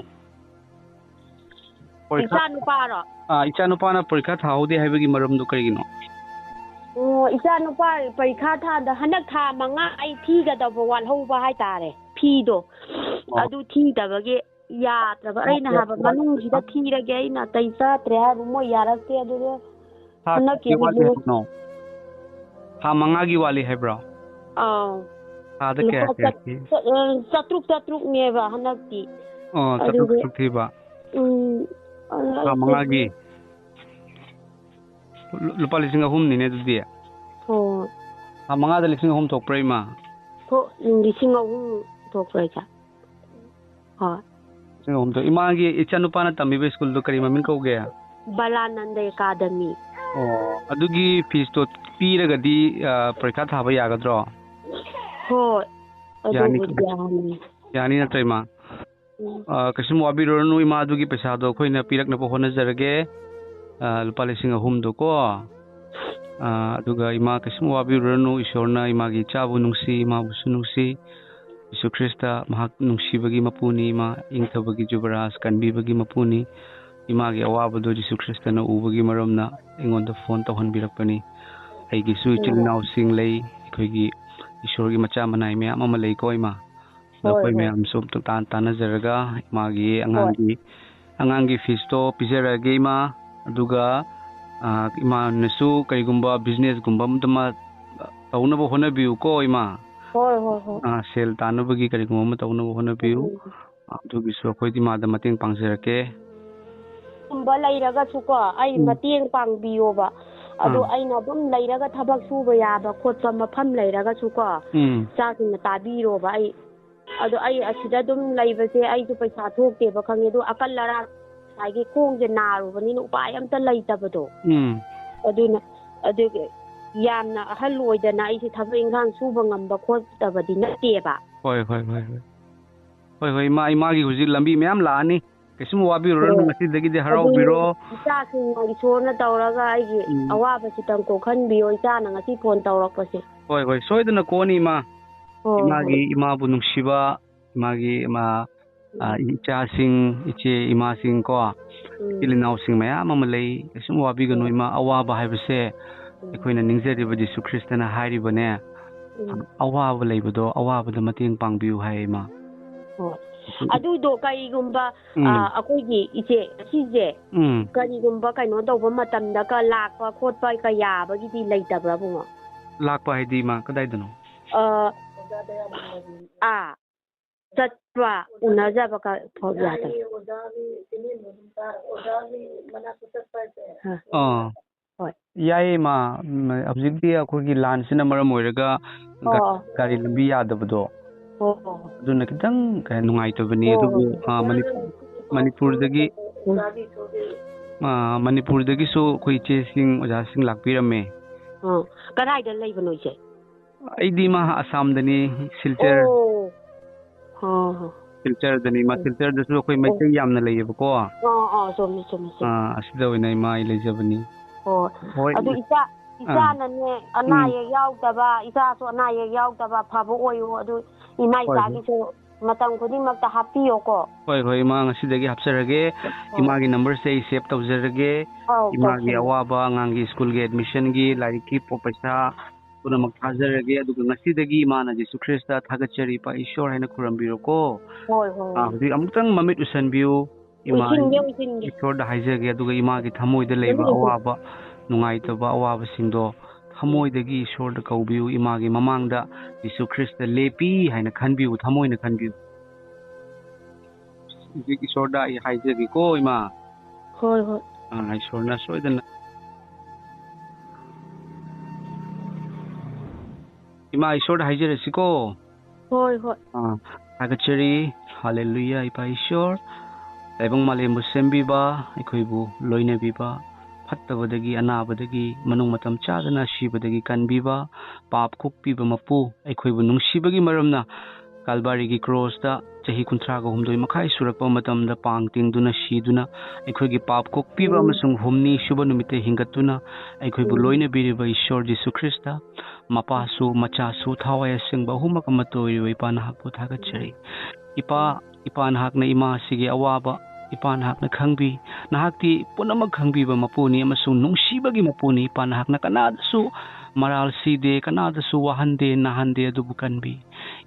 ꯄꯔꯤꯈꯥ ꯏꯆꯥ ꯅꯨꯄꯥꯔꯣ? ꯑꯥ, ꯏꯆꯥ ꯅꯨꯄꯥꯅ ꯄꯔꯤꯈꯥ ꯊꯥꯍꯧꯗꯦ ꯍꯥꯏꯕꯒꯤ ꯃꯔꯝꯗꯣ ꯀꯔꯤꯒꯤꯅꯣ? ꯑꯣ, ꯏꯆꯥ ꯅꯨꯄꯥ ꯄꯔꯤꯈꯥ ꯊꯥꯗ ꯍꯟꯗꯛ ꯊꯥ ꯃꯉꯥ ꯑꯩ ꯊꯤꯒꯗꯧꯕ ꯋꯥꯠꯍꯧꯕ ꯍꯥꯏꯇꯥꯔꯦ, ꯐꯤꯗꯣ꯫ ꯑꯣ꯫ ꯑꯗꯨ ꯊꯤꯗꯕꯒꯤ ꯌꯥꯗ꯭ꯔꯕ꯫ ꯑꯩꯅ ꯍꯥꯏꯕ, ꯃꯅꯨꯡꯁꯤꯗ ꯊꯤꯔꯒꯦ, ꯑꯩꯅ ꯑꯇꯩ ꯆꯥꯠꯇ꯭ꯔꯦ ꯍꯥꯏꯕ, ꯃꯣꯏ ꯌꯥꯔꯛꯇꯦ꯫ ꯑꯗꯨꯗ ꯊꯥ ꯍꯟꯗꯛꯀꯤ ꯀꯌꯥ ꯋꯥꯠꯂꯤ ꯍꯥꯏꯕꯅꯣ? ꯊꯥ ꯃꯉꯥꯒꯤ ꯋꯥꯠꯂꯤ ꯍꯥꯏꯕ꯭ꯔꯣ? ꯑꯥꯎ꯫ ꯊꯥꯗ ꯀꯌꯥ ꯂꯨꯄꯥ ꯆꯠ-, ꯀꯌꯥ ꯊꯤ? ꯆꯠ-, ꯑ, ꯆꯥꯇ꯭ꯔꯨꯛ ꯆꯥꯇ꯭ꯔꯨꯛꯅꯦꯕ ꯍꯟꯗꯛꯇꯤ꯫ ꯑꯣ, ꯆꯥꯇ꯭ꯔꯨꯛ ꯑꯗꯨꯒꯤ, ꯆꯥꯇ꯭ꯔꯨꯛ ꯊꯤꯕ? ꯎꯝ, ꯑ, ꯊꯥ ꯑꯩꯁꯦ ꯃꯉꯥꯒꯤ? ꯂꯨ-, ꯂꯨꯄꯥ ꯂꯤꯁꯤꯡ ꯑꯍꯨꯝꯅꯤꯅꯦ ꯑꯗꯨꯗꯤ꯫ ꯍꯣꯏ꯫ ꯊꯥ ꯃꯉꯥꯗ ꯂꯤꯁꯤꯡ ꯑꯍꯨꯝ ꯊꯣꯛꯄ꯭ꯔꯥ, ꯏꯃꯥ? ꯊꯣꯛ-, ꯂꯤꯁꯤꯡ ꯑꯍꯨꯝ ꯊꯣꯛꯄ꯭ꯔꯥ, ꯏꯆꯥ? ꯍꯣꯏ꯫ ꯂꯤꯁꯤꯡ ꯑꯍꯨꯝ ꯊꯣꯛ-, ꯏꯃꯥꯒꯤ ꯏꯆꯥꯅꯨꯄꯥꯅ ꯇꯝꯃꯤꯕ ꯁ꯭ꯀꯨꯜꯗꯣ ꯀꯔꯤ ꯃꯃꯤꯡ ꯀꯧꯒꯦ? ꯕꯂꯥꯅꯟꯗ ꯑꯦꯀꯥꯗꯃꯤ꯫ ꯑꯣ, ꯑꯗꯨꯒꯤ ꯐꯤꯁꯇꯣ ꯄꯤꯔꯒꯗꯤ, ꯑ, ꯄꯔꯤꯈꯥ ꯊꯥꯕ ꯌꯥꯒꯗ꯭ꯔꯣ? ꯍꯣꯏ, ꯌꯥꯅꯤ꯫ ꯑꯗꯨꯕꯨꯗꯤ ꯌꯥꯅꯤ꯫ ꯌꯥꯅꯤ ꯅꯠꯇ꯭ꯔ, ꯏꯃꯥ? ꯎꯝ. ꯑ, ꯀꯩꯁꯨꯝ ꯋꯥꯕꯤꯔꯨꯔꯅꯨ, ꯏꯃꯥ꯫ ꯑꯗꯨꯒꯤ ꯄꯩꯁꯥꯗꯣ ꯑꯩꯈꯣꯏꯅ ꯄꯤꯔꯛꯅꯕ ꯍꯣꯠꯅꯖꯔꯒꯦ꯫ ꯑ, ꯂꯨꯄꯥ ꯂꯤꯁꯤꯡ ꯑꯍꯨꯝꯗꯣ ꯀꯣ꯫ ꯑ, ꯑꯗꯨꯒ ꯏꯃꯥ, ꯀꯩꯁꯨꯝ ꯋꯥꯕꯤꯔꯨꯔꯅꯨ꯫ ꯏꯁꯣꯔꯅ ꯏꯃꯥꯒꯤ ꯏꯆꯥꯕꯨ ꯅꯨꯡꯁꯤ, ꯏꯃꯥꯕꯨꯁꯨ ꯅꯨꯡꯁꯤ꯫ ꯖꯤꯁꯨ ꯈ꯭ꯔꯤꯁꯇ ꯃꯍꯥꯛ ꯅꯨꯡꯁꯤꯕꯒꯤ ꯃꯄꯨꯅꯤ, ꯏꯃꯥ꯫ ꯏꯪꯊꯕꯒꯤ ꯖꯨꯕꯔꯥꯖ, ꯀꯟꯕꯤꯕꯒꯤ ꯃꯄꯨꯅꯤ꯫ ꯏꯃꯥꯒꯤ ꯑꯋꯥꯕꯗꯣ ꯖꯤꯁꯨ ꯈ꯭ꯔꯤꯁꯇꯅ ꯎꯕꯒꯤ ꯃꯔꯝꯅ ꯑꯩꯉꯣꯟꯗ ꯐꯣꯟ ꯇꯧꯍꯟꯕꯤꯔꯛꯄꯅꯤ꯫ ꯑꯩꯒꯤꯁꯨ ꯏꯆꯤꯜ ꯎꯝ. ꯏꯅꯥꯎꯁꯤꯡ ꯂꯩ, ꯑꯩꯈꯣꯏꯒꯤ ꯏꯁꯣꯔꯒꯤ ꯃꯆꯥ ꯃꯅꯥꯏ ꯃꯌꯥꯝ ꯑꯃ ꯂꯩꯀꯣ, ꯏꯃꯥ꯫ ꯑꯗꯣ ꯍꯣꯏ, ꯑꯩꯈꯣꯏ ꯍꯣꯏ. ꯃꯌꯥꯝꯁꯨ ꯑꯝꯇ ꯇꯥꯟ-, ꯇꯥꯟꯅꯖꯔꯒ ꯏꯃꯥꯒꯤ ꯍꯣꯏ. ꯑꯉꯥꯡꯒꯤ, ꯑꯉꯥꯡꯒꯤ ꯐꯤꯁꯇꯣ ꯄꯤꯖꯔꯛꯑꯒꯦ, ꯏꯃꯥ꯫ ꯑꯗꯨꯒ, ꯑ, ꯏꯃꯥꯅꯁꯨ ꯀꯔꯤꯒꯨꯝꯕ ꯕꯤꯖꯤꯅꯦꯁꯀꯨꯝꯕ ꯑꯃꯇ ꯑꯃ ꯇꯧꯅꯕ ꯍꯣꯠꯅꯕꯤꯌꯨꯀꯣ, ꯏꯃꯥ꯫ ꯍꯣꯏ, ꯍꯣꯏ, ꯍꯣꯏ. ꯑ, ꯁꯦꯜ ꯇꯥꯅꯕꯒꯤ ꯀꯔꯤꯒꯨꯝꯕ ꯑꯃ ꯇꯧꯅꯕ ꯍꯣꯠꯅꯕꯤꯌꯨ꯫ ꯎꯝ. ꯑꯗꯨꯒꯤꯁꯨ ꯑꯩꯈꯣꯏꯗꯤ ꯏꯃꯥꯗ ꯃꯇꯦꯡ ꯄꯥꯡꯖꯔꯛꯀꯦ꯫ ꯀꯨꯝꯕ ꯂꯩꯔꯒꯁꯨꯀꯣ, ꯑꯩ ꯎꯝ. ꯃꯇꯦꯡ ꯄꯥꯡꯕꯤꯌꯣꯕ꯫ ꯑꯗꯣ ꯑꯥ. ꯑꯩꯅ ꯑꯗꯨꯝ ꯂꯩꯔꯒ ꯊꯕꯛ ꯁꯨꯕ ꯌꯥꯕ ꯈꯣꯠꯄ ꯃꯐꯝ ꯂꯩꯔꯒꯁꯨꯀꯣ, ꯎꯝ. ꯏꯆꯥꯁꯤꯡꯅ ꯇꯥꯕꯤꯔꯣꯕ꯫ ꯑꯩ, ꯑꯗꯣ ꯑꯩ ꯑꯁꯤꯗ ꯑꯗꯨꯝ ꯂꯩꯕꯁꯦ ꯑꯩꯁꯨ ꯄꯩꯁꯥ ꯊꯣꯛꯇꯦꯕ, ꯈꯪꯉꯦ꯫ ꯑꯗꯣ ꯑꯀꯜ ꯑꯔꯥꯛ ꯉꯁꯥꯏꯒꯤ ꯈꯣꯡꯁꯦ ꯅꯥꯔꯨꯕꯅꯤꯅ ꯎꯄꯥꯏ ꯑꯝꯇ ꯂꯩꯇꯕꯗꯣ꯫ ꯎꯝ. ꯑꯗꯨꯅ, ꯑꯗꯨꯒꯤ ꯌꯥꯝꯅ ꯑꯍꯜ ꯑꯣꯏꯗꯅ ꯑꯩꯁꯦ ꯊꯕꯛ ꯏꯪꯈꯥꯡ ꯁꯨꯕ ꯉꯝꯕ ꯈꯣꯠꯇꯕꯗꯤ ꯅꯠꯇꯦꯕ꯫ ꯍꯣꯏ, ꯍꯣꯏ, ꯍꯣꯏ, ꯍꯣꯏ꯫ ꯍꯣꯏ, ꯍꯣꯏ, ꯏꯃꯥ, ꯏꯃꯥꯒꯤ ꯍꯧꯖꯤꯛ ꯂꯝꯕꯤ ꯃꯌꯥꯝ ꯂꯥꯛꯑꯅꯤ꯫ ꯀꯩꯁꯨꯝ ꯋꯥꯕꯤꯔꯨꯔꯅꯨ, ꯍꯣꯏ. ꯉꯁꯤꯗꯒꯤꯗꯤ ꯑꯗꯨꯅꯦ, ꯍꯔꯥꯎꯕꯤꯔꯣ꯫ ꯏꯆꯥꯁꯤꯡꯅ ꯏꯁꯣꯔꯅ ꯇꯧꯔꯒ ꯑꯩꯒꯤ ꯎꯝ. ꯑꯋꯥꯕꯁꯤꯇꯪ ꯀꯣꯛꯍꯟꯕꯤꯌꯣ, ꯏꯆꯥꯅ ꯉꯁꯤ ꯐꯣꯟ ꯇꯧꯔꯛꯄꯁꯦ꯫ ꯍꯣꯏ, ꯍꯣꯏ, ꯁꯣꯏꯗꯅ ꯀꯣꯟꯅꯤ, ꯏꯃꯥ꯫ ꯍꯣꯏ, ꯏꯃꯥꯒꯤ, ꯍꯣꯏ. ꯏꯃꯥꯕꯨ ꯅꯨꯡꯁꯤꯕ, ꯏꯃꯥꯒꯤ, ꯏꯃꯥ, ꯑ, ꯎꯝ. ꯏꯆꯥꯁꯤꯡ, ꯏꯆꯦ, ꯏꯃꯥꯁꯤꯡ ꯀꯣ, ꯎꯝ. ꯏꯆꯤꯜ ꯏꯅꯥꯎꯁꯤꯡ ꯃꯌꯥꯝ ꯑꯃ ꯂꯩ꯫ ꯀꯩꯁꯨꯝ ꯋꯥꯕꯤꯒꯅꯨ, ꯍꯣꯏ. ꯏꯃꯥ꯫ ꯑꯋꯥꯕ ꯍꯥꯏꯕꯁꯦ ꯎꯝ. ꯑꯩꯈꯣꯏꯅ ꯅꯤꯡꯖꯔꯤꯕ ꯖꯤꯁꯨ ꯈ꯭ꯔꯤꯁꯇꯅ ꯍꯥꯏꯔꯤꯕꯅꯦ, ꯎꯝ. ꯑꯋꯥꯕ ꯂꯩꯕꯗꯣ ꯑꯋꯥꯕꯗ ꯃꯇꯦꯡ ꯄꯥꯡꯕꯤꯌꯨ ꯍꯥꯏ, ꯏꯃꯥ꯫ ꯍꯣꯏ. ꯑꯗꯨꯗꯣ ꯀꯔꯤꯒꯨꯝꯕ, ꯎꯝ. ꯑ, ꯑꯩꯈꯣꯏꯒꯤ ꯏꯆꯦ, ꯁꯤꯁꯦ ꯎꯝ. ꯀꯔꯤꯒꯨꯝꯕ ꯀꯩꯅꯣ ꯇꯧꯕ ꯃꯇꯝꯗ ꯀ-, ꯂꯥꯛꯄ ꯈꯣꯠꯄ ꯀ ꯌꯥꯕꯒꯤꯗꯤ ꯂꯩꯇꯕ꯭ꯔꯥ, ꯏꯕꯨꯡꯉꯣ? ꯂꯥꯛꯄ ꯍꯥꯏꯗꯤ, ꯏꯃꯥ, ꯀꯗꯥꯏꯗꯅꯣ? ꯑ, ꯑꯥ, ꯆꯠꯄ, ꯎꯅꯖꯕ ꯀ-, ꯐꯥꯎ ꯌꯥꯗꯕ? ꯑ. ꯑꯥ. ꯍꯣꯏ. ꯌꯥꯏꯌꯦ, ꯏꯃꯥ꯫ ꯎꯝ, ꯍꯧꯖꯤꯛꯇꯤ ꯑꯩꯈꯣꯏꯒꯤ ꯂꯥꯟꯁꯤꯅ ꯃꯔꯝ ꯑꯣꯏꯔꯒ ꯒꯥ-, ꯑꯣ. ꯒꯥꯔꯤ ꯂꯝꯕꯤ ꯌꯥꯗꯕꯗꯣ, ꯑꯣ, ꯑꯣ. ꯑꯗꯨꯅ ꯈꯤꯇꯪ ꯀꯩ ꯅꯨꯡꯉꯥꯏꯇꯕꯅꯤ꯫ ꯑꯣ. ꯑꯗꯨꯕꯨ, ꯑ, ꯃꯅꯤ-, ꯃꯅꯤꯄꯨꯔꯗꯒꯤ, ꯎꯝ. ꯑ, ꯃꯅꯤꯄꯨꯔꯗꯒꯤꯁꯨ ꯑꯩꯈꯣꯏ ꯏꯆꯦꯁꯤꯡ, ꯑꯣꯖꯥꯁꯤꯡ ꯂꯥꯛꯄꯤꯔꯝꯃꯦ꯫ ꯑ, ꯀꯗꯥꯏꯗ ꯂꯩꯕꯅꯣ, ꯏꯆꯦ? ꯑꯩꯗꯤ, ꯏꯃꯥ, ꯑꯁꯥꯝꯗꯅꯤ, ꯁꯤꯜꯆꯔ꯫ ꯑꯣ. ꯑꯣ꯫ ꯁꯤꯜꯆꯔꯗꯅꯤ ꯏꯃꯥ꯫ ꯁꯤꯜꯆꯔꯗꯁꯨ ꯑꯩꯈꯣꯏ ꯃꯩꯇꯩ ꯌꯥꯝꯅ ꯂꯩꯌꯦꯕꯀꯣ꯫ ꯑꯣ, ꯑꯣ, ꯆꯨꯝꯃꯤ, ꯆꯨꯝꯃꯤ, ꯆꯨꯝꯃꯤ꯫ ꯑꯥ, ꯑꯁꯤꯗ ꯑꯣꯏꯅ ꯏꯃꯥ ꯑꯩ ꯂꯩꯖꯕꯅꯤ꯫ ꯍꯣꯏ꯫ ꯍꯣꯏ꯫ ꯑꯗꯨ ꯏꯆꯥ, ꯏꯆꯥꯅꯅꯦ, ꯑꯅꯥ ꯎꯝ꯫ ꯑꯌꯦꯛ ꯌꯥꯎꯗꯕ, ꯏꯆꯥꯁꯨ ꯑꯅꯥ ꯑꯌꯦꯛ ꯌꯥꯎꯗꯕ ꯐꯕ ꯑꯣꯏꯌꯨ꯫ ꯑꯗꯨ ꯏꯃꯥ ꯍꯣꯏ, ꯍꯣꯏ꯫ ꯏꯆꯥꯒꯤꯁꯨ ꯃꯇꯝ ꯈꯨꯗꯤꯡꯃꯛꯇ ꯍꯥꯞꯄꯤꯌꯣꯀꯣ꯫ ꯍꯣꯏ, ꯍꯣꯏ, ꯏꯃꯥ, ꯉꯁꯤꯗꯒꯤ ꯍꯥꯞꯆꯔꯒꯦ꯫ ꯍꯣꯏ꯫ ꯏꯃꯥꯒꯤ ꯅꯝꯕꯔꯁꯦ ꯑꯩ ꯁꯦꯚ ꯇꯧꯖꯔꯒꯦ꯫ ꯑꯧ, ꯏꯃꯥꯒꯤ ꯇꯧꯁꯜꯂꯣ꯫ ꯑꯋꯥꯕ, ꯑꯉꯥꯡꯒꯤ ꯁ꯭ꯀꯨꯜꯒꯤ ꯑꯦꯗꯃꯤꯁꯟꯒꯤ, ꯂꯥꯏꯔꯤꯛꯀꯤ ꯄꯣ-, ꯄꯩꯁꯥ ꯄꯨꯝꯅꯃꯛ ꯊꯥꯖꯔꯒꯦ꯫ ꯑꯗꯨꯒ ꯉꯁꯤꯗꯒꯤ ꯏꯃꯥꯅ ꯖꯤꯁꯨ ꯈ꯭ꯔꯤꯁꯇ ꯊꯥꯒꯠꯆꯔꯤ, ꯏꯄꯥ ꯏꯁꯣꯔ ꯍꯥꯏꯅ ꯈꯨꯔꯨꯝꯕꯤꯔꯣꯀꯣ꯫ ꯍꯣꯏ, ꯍꯣꯏ, ꯑꯥ, ꯍꯣꯏ꯫ ꯍꯧꯖꯤꯛ ꯑꯃꯨꯛꯇꯪ ꯃꯃꯤꯠ ꯎꯁꯟꯕꯤꯌꯨ꯫ ꯏꯃꯥ, ꯎꯏꯁꯤꯟꯒꯦ, ꯎꯏꯁꯤꯟꯒꯦ꯫ ꯏꯁꯣꯔꯗ ꯍꯥꯏꯖꯒꯦ, ꯑꯗꯨꯒ ꯏꯃꯥꯒꯤ ꯊꯃꯣꯏꯗ ꯂꯩꯕ ꯎꯝ, ꯎꯝ꯫ ꯑꯋꯥꯕ, ꯅꯨꯡꯉꯥꯏꯇꯕ ꯑꯋꯥꯕꯁꯤꯡꯗꯣ ꯊꯃꯣꯏꯗꯒꯤ ꯏꯁꯣꯔꯗ ꯀꯧꯕꯤꯌꯨ꯫ ꯏꯃꯥꯒꯤ ꯃꯃꯥꯡꯗ ꯖꯤꯁꯨ ꯈ꯭ꯔꯤꯁꯇ ꯂꯦꯞꯄꯤ ꯍꯥꯏꯅ ꯈꯟꯕꯤꯌꯨ, ꯊꯃꯣꯏꯅ ꯈꯟꯕꯤꯌꯨ꯫ ꯍꯧꯖꯤꯛ ꯏꯁꯣꯔꯗ ꯑꯩ ꯍꯥꯏꯖꯒꯦꯀꯣ, ꯏꯃꯥ꯫ ꯍꯣꯏ, ꯍꯣꯏ꯫ ꯑꯥ, ꯏꯁꯣꯔꯅ ꯁꯣꯏꯗꯅ, ꯏꯃꯥ, ꯏꯁꯣꯔꯗ ꯍꯥꯏꯖꯔꯁꯤꯀꯣ꯫ ꯍꯣꯏ, ꯍꯣꯏ꯫ ꯑꯥ, ꯊꯥꯒꯠꯆꯔꯤ꯫ ꯍꯥꯂꯦꯂꯨꯌꯥ, ꯏꯄꯥ ꯏꯁꯣꯔ꯫ ꯇꯥꯏꯕꯪ ꯃꯥꯂꯦꯝꯕꯨ ꯁꯦꯝꯕꯤꯕ, ꯑꯩꯈꯣꯏꯕꯨ ꯂꯣꯏꯅꯕꯤꯕ, ꯐꯠꯇꯕꯗꯒꯤ, ꯑꯅꯥꯕꯗꯒꯤ, ꯃꯅꯨꯡ ꯃꯇꯝ ꯆꯥꯗꯅ ꯁꯤꯕꯗꯒꯤ ꯀꯟꯕꯤꯕ, ꯄꯥꯞ ꯀꯣꯛꯄꯤꯕ ꯃꯄꯨ, ꯑꯩꯈꯣꯏꯕꯨ ꯅꯨꯡꯁꯤꯕꯒꯤ ꯃꯔꯝꯅ ꯀꯥꯜꯕꯥꯔꯤꯒꯤ ꯀ꯭ꯔꯣꯁꯇ ꯆꯍꯤ ꯀꯨꯟꯊ꯭ꯔꯥꯒ ꯍꯨꯝꯗꯣꯏ ꯃꯈꯥꯏ ꯁꯨꯔꯛꯄ ꯃꯇꯝꯗ ꯄꯥꯡ ꯇꯤꯡꯗꯨꯅ ꯁꯤꯗꯨꯅ ꯑꯩꯈꯣꯏꯒꯤ ꯄꯥꯞ ꯀꯣꯛꯄꯤꯕ ꯎꯝ꯫ ꯑꯃꯁꯨꯡ ꯍꯨꯝꯅꯤ ꯁꯨꯕ ꯅꯨꯃꯤꯠꯇ ꯍꯤꯡꯒꯠꯇꯨꯅ ꯑꯩꯈꯣꯏꯕꯨ ꯎꯝ꯫ ꯂꯣꯏꯅꯕꯤꯔꯤꯕ ꯏꯁꯣꯔ ꯖꯤꯁꯨ ꯈ꯭ꯔꯤꯁꯇ, ꯃꯄꯥꯁꯨ ꯃꯆꯥꯁꯨ ꯊꯋꯥꯏ ꯑꯁꯦꯡꯕ ꯑꯍꯨꯝꯃꯛ ꯑꯃꯠꯇ ꯑꯣꯏꯔꯤꯕ ꯏꯄꯥ ꯅꯍꯥꯛꯄꯨ ꯊꯥꯒꯠꯆꯔꯤ꯫ ꯏꯄꯥ, ꯏꯄꯥ ꯅꯍꯥꯛꯅ ꯏꯃꯥ ꯑꯁꯤꯒꯤ ꯑꯋꯥꯕ, ꯏꯄꯥ ꯅꯍꯥꯛꯅ ꯈꯪꯕꯤ꯫ ꯅꯍꯥꯛꯇꯤ ꯄꯨꯝꯅꯃꯛ ꯈꯪꯕꯤꯕ ꯃꯄꯨꯅꯤ ꯑꯃꯁꯨꯡ ꯅꯨꯡꯁꯤꯕꯒꯤ ꯃꯄꯨꯅꯤ꯫ ꯏꯄꯥ ꯅꯍꯥꯛꯅ ꯀꯅꯥꯗꯁꯨ ꯃꯔꯥꯜ ꯁꯤꯗꯦ, ꯀꯅꯥꯗꯁꯨ ꯋꯥꯍꯟꯗꯦ, ꯅꯥꯍꯟꯗꯦ, ꯑꯗꯨꯕꯨ ꯀꯟꯕꯤ꯫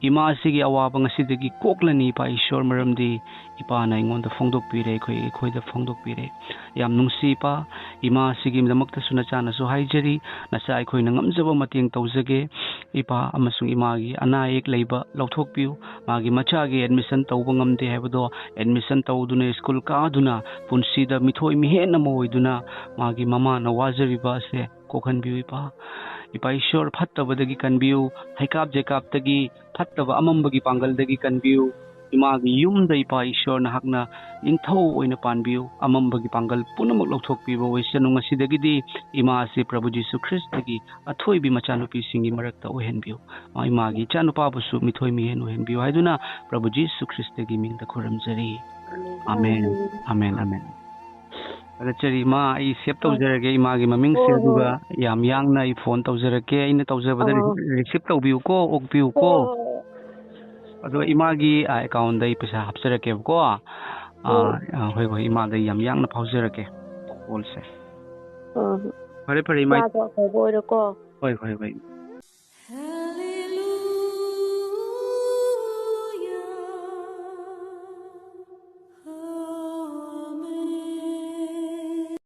ꯏꯃꯥ ꯑꯁꯤꯒꯤ ꯑꯋꯥꯕ ꯉꯁꯤꯗꯒꯤ ꯀꯣꯛꯂꯅꯤ, ꯏꯄꯥ ꯏꯁꯣꯔ, ꯃꯔꯝꯗꯤ ꯏꯄꯥꯅ ꯑꯩꯉꯣꯟꯗ ꯐꯣꯡꯗꯣꯛꯄꯤꯔꯦ, ꯑꯩꯈꯣꯏ, ꯑꯩꯈꯣꯏꯗ ꯐꯣꯡꯗꯣꯛꯄꯤꯔꯦ꯫ ꯌꯥꯝ ꯅꯨꯡꯁꯤ ꯏꯄꯥ, ꯏꯃꯥ ꯑꯁꯤꯒꯤꯗꯃꯛꯇꯁꯨ ꯅꯆꯥꯅꯁꯨ ꯍꯥꯏꯖꯔꯤ, ꯅꯆꯥ ꯑꯩꯈꯣꯏꯅ ꯉꯝꯖꯕ ꯃꯇꯦꯡ ꯇꯧꯖꯒꯦ꯫ ꯏꯄꯥ ꯑꯃꯁꯨꯡ ꯏꯃꯥꯒꯤ ꯑꯅꯥ ꯑꯌꯦꯛ ꯂꯩꯕ ꯂꯧꯊꯣꯛꯄꯤꯌꯨ, ꯃꯥꯒꯤ ꯃꯆꯥꯒꯤ ꯑꯦꯗꯃꯤꯁꯟ ꯇꯧꯕ ꯉꯝꯗꯦ ꯍꯥꯏꯕꯗꯣ ꯑꯦꯗꯃꯤꯁꯟ ꯇꯧꯗꯨꯅ ꯁ꯭ꯀꯨꯜ ꯀꯥꯗꯨꯅ ꯄꯨꯟꯁꯤꯗ ꯃꯤꯊꯣꯏ ꯃꯤꯍꯦꯟ ꯑꯃ ꯑꯣꯏꯗꯨꯅ ꯃꯥꯒꯤ ꯃꯃꯥꯅ ꯋꯥꯖꯔꯤꯕ ꯑꯁꯦ ꯀꯣꯛꯍꯟꯕꯤꯌꯨ ꯏꯄꯥ꯫ ꯏꯄꯥ ꯏꯁꯣꯔ ꯐꯠꯇꯕꯗꯒꯤ ꯀꯟꯕꯤꯌꯨ, ꯍꯩꯀꯥꯞ ꯖꯩꯀꯥꯞꯇꯒꯤ, ꯐꯠꯇꯕ ꯑꯃꯝꯕꯒꯤ ꯄꯥꯡꯒꯜꯗꯒꯤ ꯀꯟꯕꯤꯌꯨ꯫ ꯏꯃꯥꯒꯤ ꯌꯨꯝꯗ, ꯏꯄꯥ ꯏꯁꯣꯔ, ꯅꯍꯥꯛꯅ ꯅꯤꯡꯊꯧ ꯑꯣꯏꯅ ꯄꯥꯟꯕꯤꯌꯨ꯫ ꯑꯃꯝꯕꯒꯤ ꯄꯥꯡꯒꯜ ꯄꯨꯝꯅꯃꯛ ꯂꯧꯊꯣꯛꯄꯤꯕ ꯑꯣꯏꯁꯅꯨ꯫ ꯉꯁꯤꯗꯒꯤꯗꯤ ꯏꯃꯥ ꯑꯁꯤ ꯄ꯭ꯔꯚꯨ ꯖꯤꯁꯨ ꯈ꯭ꯔꯤꯁꯇꯒꯤ ꯑꯊꯣꯏꯕꯤ ꯃꯆꯥꯅꯨꯄꯤꯁꯤꯡꯒꯤ ꯃꯔꯛꯇ ꯑꯣꯏꯍꯟꯕꯤꯌꯨ꯫ ꯃꯥ ꯏꯃꯥꯒꯤ ꯏꯆꯥꯅꯨꯄꯥꯕꯨꯁꯨ ꯃꯤꯊꯣꯏ ꯃꯤꯍꯦꯟ ꯑꯣꯏꯍꯟꯕꯤꯌꯨ ꯍꯥꯏꯗꯨꯅ ꯄ꯭ꯔꯚꯨ ꯖꯤꯁꯨ ꯈ꯭ꯔꯤꯁꯇꯒꯤ ꯃꯤꯡꯗ ꯈꯨꯔꯨꯝꯖꯔꯤ꯫ Amen, amen, amen. ꯊꯥꯒꯠꯆꯔꯤ, ꯏꯃꯥ꯫ ꯑꯩ ꯁꯦꯚ ꯍꯣꯏ꯫ ꯇꯧꯖꯔꯒꯦ ꯏꯃꯥꯒꯤ ꯃꯃꯤꯡꯁꯦ, ꯍꯣꯏ, ꯍꯣꯏ꯫ ꯑꯗꯨꯒ ꯌꯥꯝ ꯌꯥꯡꯅ ꯑꯩ ꯐꯣꯟ ꯇꯧꯖꯔꯛꯀꯦ꯫ ꯑꯩꯅ ꯇꯧꯖꯕꯗ ꯑꯥ꯫ ꯔꯤꯁꯤꯞ ꯇꯧꯕꯤꯌꯨꯀꯣ, ꯑꯣꯛꯄꯤꯌꯨꯀꯣ꯫ ꯍꯣꯏ, ꯍꯣꯏ, ꯍꯣꯏ꯫ ꯑꯗꯣ ꯏꯃꯥꯒꯤ, ꯑ, ꯑꯦꯀꯥꯎꯟꯗ ꯑꯩ ꯄꯩꯁꯥ ꯍꯥꯞꯆꯔꯛꯀꯦꯕꯀꯣ꯫ ꯑ, ꯍꯣꯏ꯫ ꯑ, ꯍꯣꯏ, ꯍꯣꯏ, ꯏꯃꯥꯗ ꯑꯩ ꯌꯥꯝ ꯌꯥꯡꯅ ꯐꯥꯎꯖꯔꯛꯀꯦ ꯀꯣꯜꯁꯦ꯫ ꯍꯣꯏ, ꯍꯣꯏ꯫ ꯐꯔꯦ, ꯐꯔꯦ, ꯏꯃꯥ꯫ ꯏꯆꯥꯗꯣ ꯑꯐꯕ ꯑꯣꯏꯔꯣꯀꯣ꯫ ꯍꯣꯏ, ꯍꯣꯏ, ꯍꯣꯏ꯫